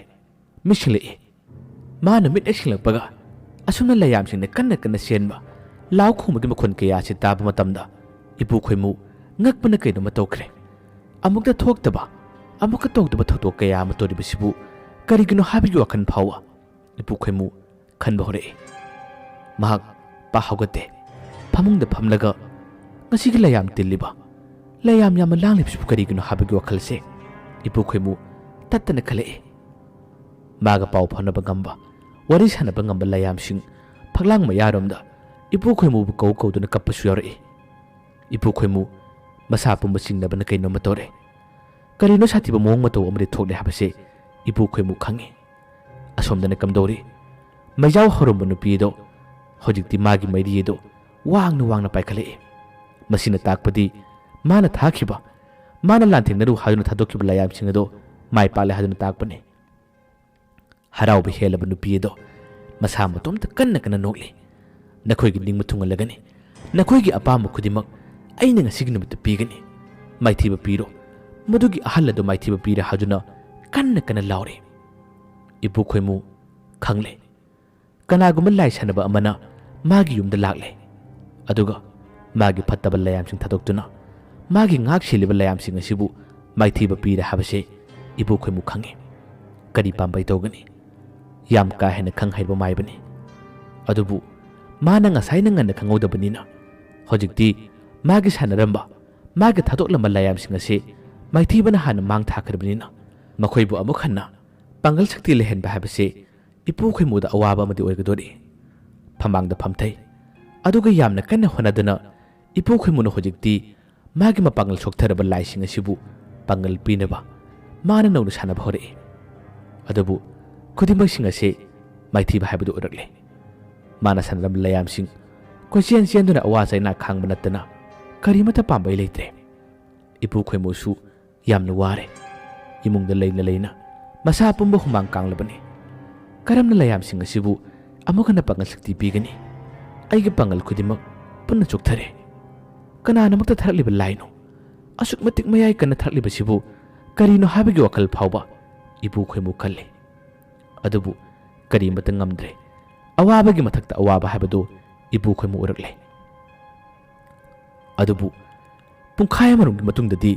ꯃꯤꯠ ꯁꯤꯡꯂꯛꯏ꯫ ꯃꯥꯅ ꯃꯤꯠ ꯍꯦꯛ ꯁꯤꯡꯂꯛꯄꯒ ꯑꯁꯨꯝꯅ ꯂꯩꯌꯥꯝꯁꯤꯡꯅ ꯀꯟꯅ ꯀꯟꯅ ꯆꯦꯟꯕ, ꯂꯥꯎ ꯈꯣꯡꯕꯒꯤ ꯃꯈꯣꯟ ꯀꯌꯥ ꯑꯁꯤ ꯇꯥꯕ ꯃꯇꯝꯗ ꯏꯄꯨ ꯈꯣꯏꯃꯨ ꯉꯛꯄꯅ ꯀꯩꯅꯣꯝꯃ ꯇꯧꯈ꯭ꯔꯦ꯫ ꯑꯃꯨꯛꯇ ꯊꯣꯛꯇꯕ, ꯑꯃꯨꯛꯀ ꯇꯧꯗꯕ ꯊꯧꯗꯣꯛ ꯀꯌꯥ ꯑꯃ ꯇꯧꯔꯤꯕꯁꯤꯕꯨ ꯀꯔꯤꯒꯤꯅꯣ ꯍꯥꯏꯕꯒꯤ ꯋꯥꯈꯜ ꯐꯥꯎꯕ ꯏꯄꯨ ꯈꯣꯏꯃꯨ ꯈꯟꯕ ꯍꯧꯔꯛꯏ꯫ ꯃꯍꯥꯛ ꯄꯥ ꯍꯧꯒꯠꯇꯦ꯫ ꯐꯃꯨꯡꯗ ꯐꯝꯂꯒ ꯉꯁꯤꯒꯤ ꯂꯩꯌꯥꯝ ꯇꯤꯜꯂꯤꯕ, ꯂꯩꯌꯥꯝ ꯌꯥꯝꯅ ꯂꯥꯡꯂꯤꯕꯁꯤꯕꯨ ꯀꯔꯤꯒꯤꯅꯣ ꯍꯥꯏꯕꯒꯤ ꯋꯥꯈꯜꯁꯦ ꯏꯄꯨ ꯈꯣꯏꯃꯨ ꯇꯠꯇꯅ ꯈꯜꯂꯛꯏ꯫ ꯃꯥꯒ ꯄꯥꯎ ꯐꯥꯎꯅꯕ ꯉꯝꯕ, ꯋꯥꯔꯤ ꯁꯥꯟꯅꯕ ꯉꯝꯕ ꯂꯩꯌꯥꯝꯁꯤꯡ ꯐꯛꯂꯥꯡ ꯃꯌꯥꯔꯣꯝꯗ ꯏꯄꯨ ꯈꯣꯏꯃꯨꯕꯨ ꯀꯧ ꯀꯧꯗꯨꯅ ꯀꯞꯄꯁꯨ ꯌꯥꯎꯔꯛꯏ꯫ ꯏꯄꯨ ꯈꯣꯏꯃꯨ ꯃꯁꯥ ꯄꯨꯝꯕ ꯆꯤꯡꯅꯕꯅ ꯀꯩꯅꯣꯝꯃ ꯇꯧꯔꯦ꯫ ꯀꯔꯤꯅꯣ ꯁꯥꯊꯤꯕ ꯃꯑꯣꯡ ꯃꯇꯧ ꯑꯃꯗꯤ ꯊꯣꯛꯂꯦ ꯍꯥꯏꯕꯁꯦ ꯏꯄꯨ ꯈꯣꯏꯃꯨ ꯈꯪꯏ꯫ ꯑꯁꯣꯝꯗꯅ ꯀꯝꯗꯧꯔꯤ? ꯃꯩꯖꯥꯎ ꯍꯧꯔꯝꯕ ꯅꯨꯄꯤ ꯑꯗꯣ ꯍꯧꯖꯤꯛꯇꯤ ꯃꯥꯒꯤ ꯃꯩꯔꯤ ꯑꯗꯨ ꯋꯥꯡꯅ ꯋꯥꯡꯅ ꯄꯥꯏꯈꯠꯂꯛꯏ꯫ ꯃꯁꯤꯅ ꯇꯥꯛꯄꯗꯤ ꯃꯥꯅ ꯊꯥꯈꯤꯕ, ꯃꯥꯅ ꯂꯥꯟꯊꯦꯡꯅꯔꯨ ꯍꯥꯏꯗꯨꯅ ꯊꯥꯗꯣꯛꯈꯤꯕ ꯂꯥꯏꯌꯥꯝꯁꯤꯡ ꯑꯗꯣ ꯃꯥꯏ ꯄꯥꯛꯂꯦ ꯍꯥꯏꯗꯨꯅ ꯇꯥꯛꯄꯅꯤ꯫ ꯍꯔꯥꯎꯕ ꯍꯦꯜꯂꯕ ꯅꯨꯄꯤ ꯑꯗꯣ ꯃꯁꯥ ꯃꯇꯣꯝꯇ ꯀꯟꯅ ꯀꯟꯅ ꯅꯣꯛꯂꯤ꯫ "ꯅꯈꯣꯏꯒꯤ ꯅꯤꯡꯕ ꯊꯨꯡꯍꯜꯂꯒꯅꯤ꯫ ꯅꯈꯣꯏꯒꯤ ꯑꯄꯥꯝꯕ ꯈꯨꯗꯤꯡꯃꯛ ꯑꯩꯅ ꯉꯁꯤꯒꯤ ꯅꯨꯃꯤꯠꯇ ꯄꯤꯒꯅꯤ꯫ ꯃꯥꯏꯊꯤꯕ ꯄꯤꯔꯣ꯫ ꯃꯗꯨꯒꯤ ꯑꯍꯜ ꯑꯗꯨ ꯃꯥꯏꯊꯤꯕ ꯄꯤꯔꯦ" ꯍꯥꯏꯗꯨꯅ ꯀꯟꯅ ꯀꯟꯅ ꯂꯥꯎꯔꯤ꯫ ꯏꯄꯨ ꯈꯣꯏꯃꯨ ꯈꯪꯂꯦ꯫ ꯀꯅꯥꯒꯨꯝꯕ ꯂꯥꯏ ꯁꯥꯟꯅꯕ ꯑꯃꯅ ꯃꯥꯒꯤ ꯌꯨꯝꯗ ꯂꯥꯛꯂꯦ꯫ ꯑꯗꯨꯒ ꯃꯥꯒꯤ ꯐꯠꯇꯕ ꯂꯥꯏꯌꯥꯝꯁꯤꯡ ꯊꯥꯗꯣꯛꯇꯨꯅ ꯃꯥꯒꯤ ꯉꯥꯛ ꯁꯦꯜꯂꯤꯕ ꯂꯥꯏꯌꯥꯝꯁꯤꯡ ꯑꯁꯤꯕꯨ ꯃꯥꯏꯊꯤꯕ ꯄꯤꯔꯦ ꯍꯥꯏꯕꯁꯦ ꯏꯄꯨ ꯈꯣꯏꯃꯨ ꯈꯪꯏ꯫ ꯀꯔꯤ ꯄꯥꯝꯕꯩ ꯇꯧꯒꯅꯤ? ꯌꯥꯝ ꯀꯥ ꯍꯦꯟꯅ ꯈꯪ ꯍꯩꯕ ꯃꯥꯏꯕꯅꯤ꯫ ꯑꯗꯨꯕꯨ ꯃꯥꯅ ꯉꯁꯥꯏꯅ ꯉꯟꯅ ꯈꯪꯍꯧꯗꯕꯅꯤꯅ ꯍꯧꯖꯤꯛꯇꯤ ꯃꯥꯒꯤ ꯁꯥꯟꯅꯔꯝꯕ, ꯃꯥꯒꯤ ꯊꯥꯗꯣꯛꯂꯝꯕ ꯂꯥꯏꯌꯥꯝꯁꯤꯡ ꯑꯁꯤ ꯃꯥꯏꯊꯤꯕꯅ ꯍꯥꯟꯅ ꯃꯥꯡ ꯊꯥꯈ꯭ꯔꯕꯅꯤꯅ ꯃꯈꯣꯏꯕꯨ ꯑꯃꯨꯛ ꯍꯟꯅ ꯄꯥꯡꯒꯜ ꯁꯛꯇꯤ ꯂꯩꯍꯟꯕ ꯍꯥꯏꯕꯁꯤ ꯏꯄꯨ ꯈꯣꯏꯃꯨꯗ ꯑꯋꯥꯕ ꯑꯃꯗꯤ ꯑꯣꯏꯒꯗꯣꯔꯤ꯫ ꯐꯝꯃꯥꯡꯗ ꯐꯝꯊꯩ꯫ ꯑꯗꯨꯒ ꯌꯥꯝꯅ ꯀꯟꯅ ꯍꯣꯠꯅꯗꯨꯅ ꯏꯄꯨ ꯈꯣꯏꯃꯨꯅ ꯍꯧꯖꯤꯛꯇꯤ ꯃꯥꯒꯤ ꯃꯄꯥꯡꯒꯜ ꯁꯣꯛꯊꯔꯕ ꯂꯥꯏꯁꯤꯡ ꯑꯁꯤꯕꯨ ꯄꯥꯡꯒꯜ ꯄꯤꯅꯕ ꯃꯥꯅ ꯅꯧꯅ ꯁꯥꯟꯅꯕ ꯍꯧꯔꯛꯏ꯫ ꯑꯗꯨꯕꯨ ꯈꯨꯗꯤꯡꯃꯛꯁꯤꯡ ꯑꯁꯤ ꯃꯥꯏꯊꯤꯕ ꯍꯥꯏꯕꯗꯨ ꯑꯣꯏꯔꯛꯂꯦ꯫ ꯃꯥꯅ ꯁꯥꯟꯅꯔꯝꯕ ꯂꯥꯏꯌꯥꯝꯁꯤꯡ ꯀꯣꯏꯆꯦꯟ ꯆꯦꯟꯗꯨꯅ ꯑꯋꯥ ꯆꯩꯅꯥ ꯈꯥꯡꯕ ꯅꯠꯇꯅ ꯀꯔꯤꯃꯠꯇ ꯄꯥꯝꯕꯩ ꯂꯩꯇ꯭ꯔꯦ꯫ ꯏꯄꯨ ꯈꯣꯏꯃꯨꯁꯨ ꯌꯥꯝꯅ ꯋꯥꯔꯦ꯫ ꯏꯃꯨꯡꯗ ꯂꯩꯅ ꯂꯩꯅ ꯃꯁꯥ ꯄꯨꯝꯕ ꯍꯨꯃꯥꯡ ꯀꯥꯡꯂꯕꯅꯤ꯫ ꯀꯔꯝꯅ ꯂꯥꯏꯌꯥꯝꯁꯤꯡ ꯑꯁꯤꯕꯨ ꯑꯃꯨꯛ ꯍꯟꯅ ꯄꯥꯡꯒꯜ ꯁꯛꯇꯤ ꯄꯤꯒꯅꯤ? ꯑꯩꯒꯤ ꯄꯥꯡꯒꯜ ꯈꯨꯗꯤꯡꯃꯛ ꯄꯨꯟꯅ ꯆꯣꯛꯊꯔꯦ꯫ ꯀꯅꯥꯅꯃꯛꯇ ꯊꯥꯔꯛꯂꯤꯕ ꯂꯥꯏꯅꯣ? ꯑꯁꯨꯛ ꯃꯇꯤꯛ ꯃꯌꯥꯏ ꯀꯟꯅ ꯊꯥꯔꯛꯂꯤꯕꯁꯤꯕꯨ ꯀꯔꯤꯅꯣ ꯍꯥꯏꯕꯒꯤ ꯋꯥꯈꯜ ꯐꯥꯎꯕ ꯏꯄꯨ ꯈꯣꯏꯃꯨ ꯈꯜꯂꯤ꯫ ꯑꯗꯨꯕꯨ ꯀꯔꯤꯃꯠꯇ ꯉꯝꯗ꯭ꯔꯦ꯫ ꯑꯋꯥꯕꯒꯤ ꯃꯊꯛꯇ ꯑꯋꯥꯕ ꯍꯥꯏꯕꯗꯨ ꯏꯄꯨ ꯈꯣꯏꯃꯨ ꯑꯣꯏꯔꯛꯂꯦ꯫ ꯑꯗꯨꯕꯨ ꯄꯨꯡꯈꯥꯏ ꯑꯃꯔꯣꯝꯒꯤ ꯃꯇꯨꯡꯗꯗꯤ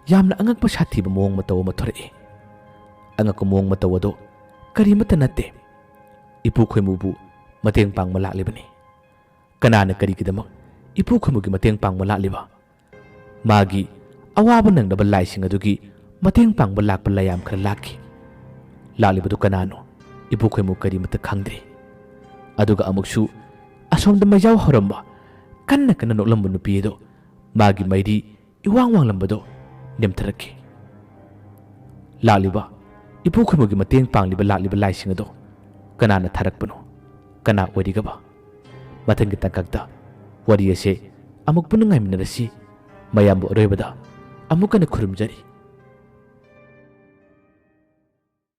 ꯌꯥꯝꯅ ꯑꯉꯛꯄ ꯁꯥꯊꯤꯕ ꯃꯑꯣꯡ ꯃꯇꯧ ꯑꯃ ꯊꯣꯔꯛꯏ꯫ ꯑꯉꯛꯄ ꯃꯑꯣꯡ ꯃꯇꯧ ꯑꯗꯣ ꯀꯔꯤꯃꯠꯇ ꯅꯠꯇꯦ, ꯏꯄꯨ ꯈꯣꯏꯃꯨꯕꯨ ꯃꯇꯦꯡ ꯄꯥꯡꯕ ꯂꯥꯛꯂꯤꯕꯅꯤ꯫ ꯀꯅꯥꯅ ꯀꯔꯤꯒꯤꯗꯃꯛ ꯏꯄꯨ ꯈꯣꯏꯃꯨꯒꯤ ꯃꯇꯦꯡ ꯄꯥꯡꯕ ꯂꯥꯛꯂꯤꯕ? ꯃꯥꯒꯤ ꯑꯋꯥꯕ ꯅꯪꯅꯕ ꯂꯥꯏꯁꯤꯡ ꯑꯗꯨꯒꯤ ꯃꯇꯦꯡ ꯄꯥꯡꯕ ꯂꯥꯛꯄ ꯂꯥꯏꯌꯥꯝ ꯈꯔ ꯂꯥꯛꯈꯤ꯫ ꯂꯥꯛꯂꯤꯕꯗꯨ ꯀꯅꯥꯅꯣ? ꯏꯄꯨ ꯈꯣꯏꯃꯨ ꯀꯔꯤꯃꯠꯇ ꯈꯪꯗ꯭ꯔꯤ꯫ ꯑꯗꯨꯒ ꯑꯃꯨꯛꯁꯨ ꯑꯁꯣꯝꯗ ꯃꯩꯖꯥꯎ ꯍꯧꯔꯝꯕ, ꯀꯟꯅ ꯀꯟꯅ ꯅꯣꯛꯂꯝꯕ ꯅꯨꯄꯤ ꯑꯗꯨ ꯃꯥꯒꯤ ꯃꯩꯔꯤ ꯏꯋꯥꯡ ꯋꯥꯡꯂꯝꯕꯗꯨ ꯅꯦꯝꯊꯔꯛꯈꯤ꯫ ꯂꯥꯛꯂꯤꯕ, ꯏꯄꯨ ꯈꯣꯏꯃꯨꯒꯤ ꯃꯇꯦꯡ ꯄꯥꯡꯂꯤꯕ ꯂꯥꯛꯂꯤꯕ ꯂꯥꯏꯁꯤꯡ ꯑꯗꯨ ꯀꯅꯥꯅ ꯊꯥꯔꯛꯄꯅꯣ? ꯀꯅꯥ ꯑꯣꯏꯔꯤꯒꯕ? ꯃꯊꯪꯒꯤ ꯇꯥꯡꯀꯛꯇ ꯋꯥꯔꯤ ꯑꯁꯦ ꯑꯃꯨꯛ ꯄꯨꯟꯅ ꯉꯥꯏꯃꯤꯟꯅꯔꯁꯤ꯫ ꯃꯌꯥꯝꯕꯨ ꯑꯔꯣꯏꯕꯗ ꯑꯃꯨꯛ ꯍꯟꯅ ꯈꯨꯔꯨꯝꯖꯔꯤ꯫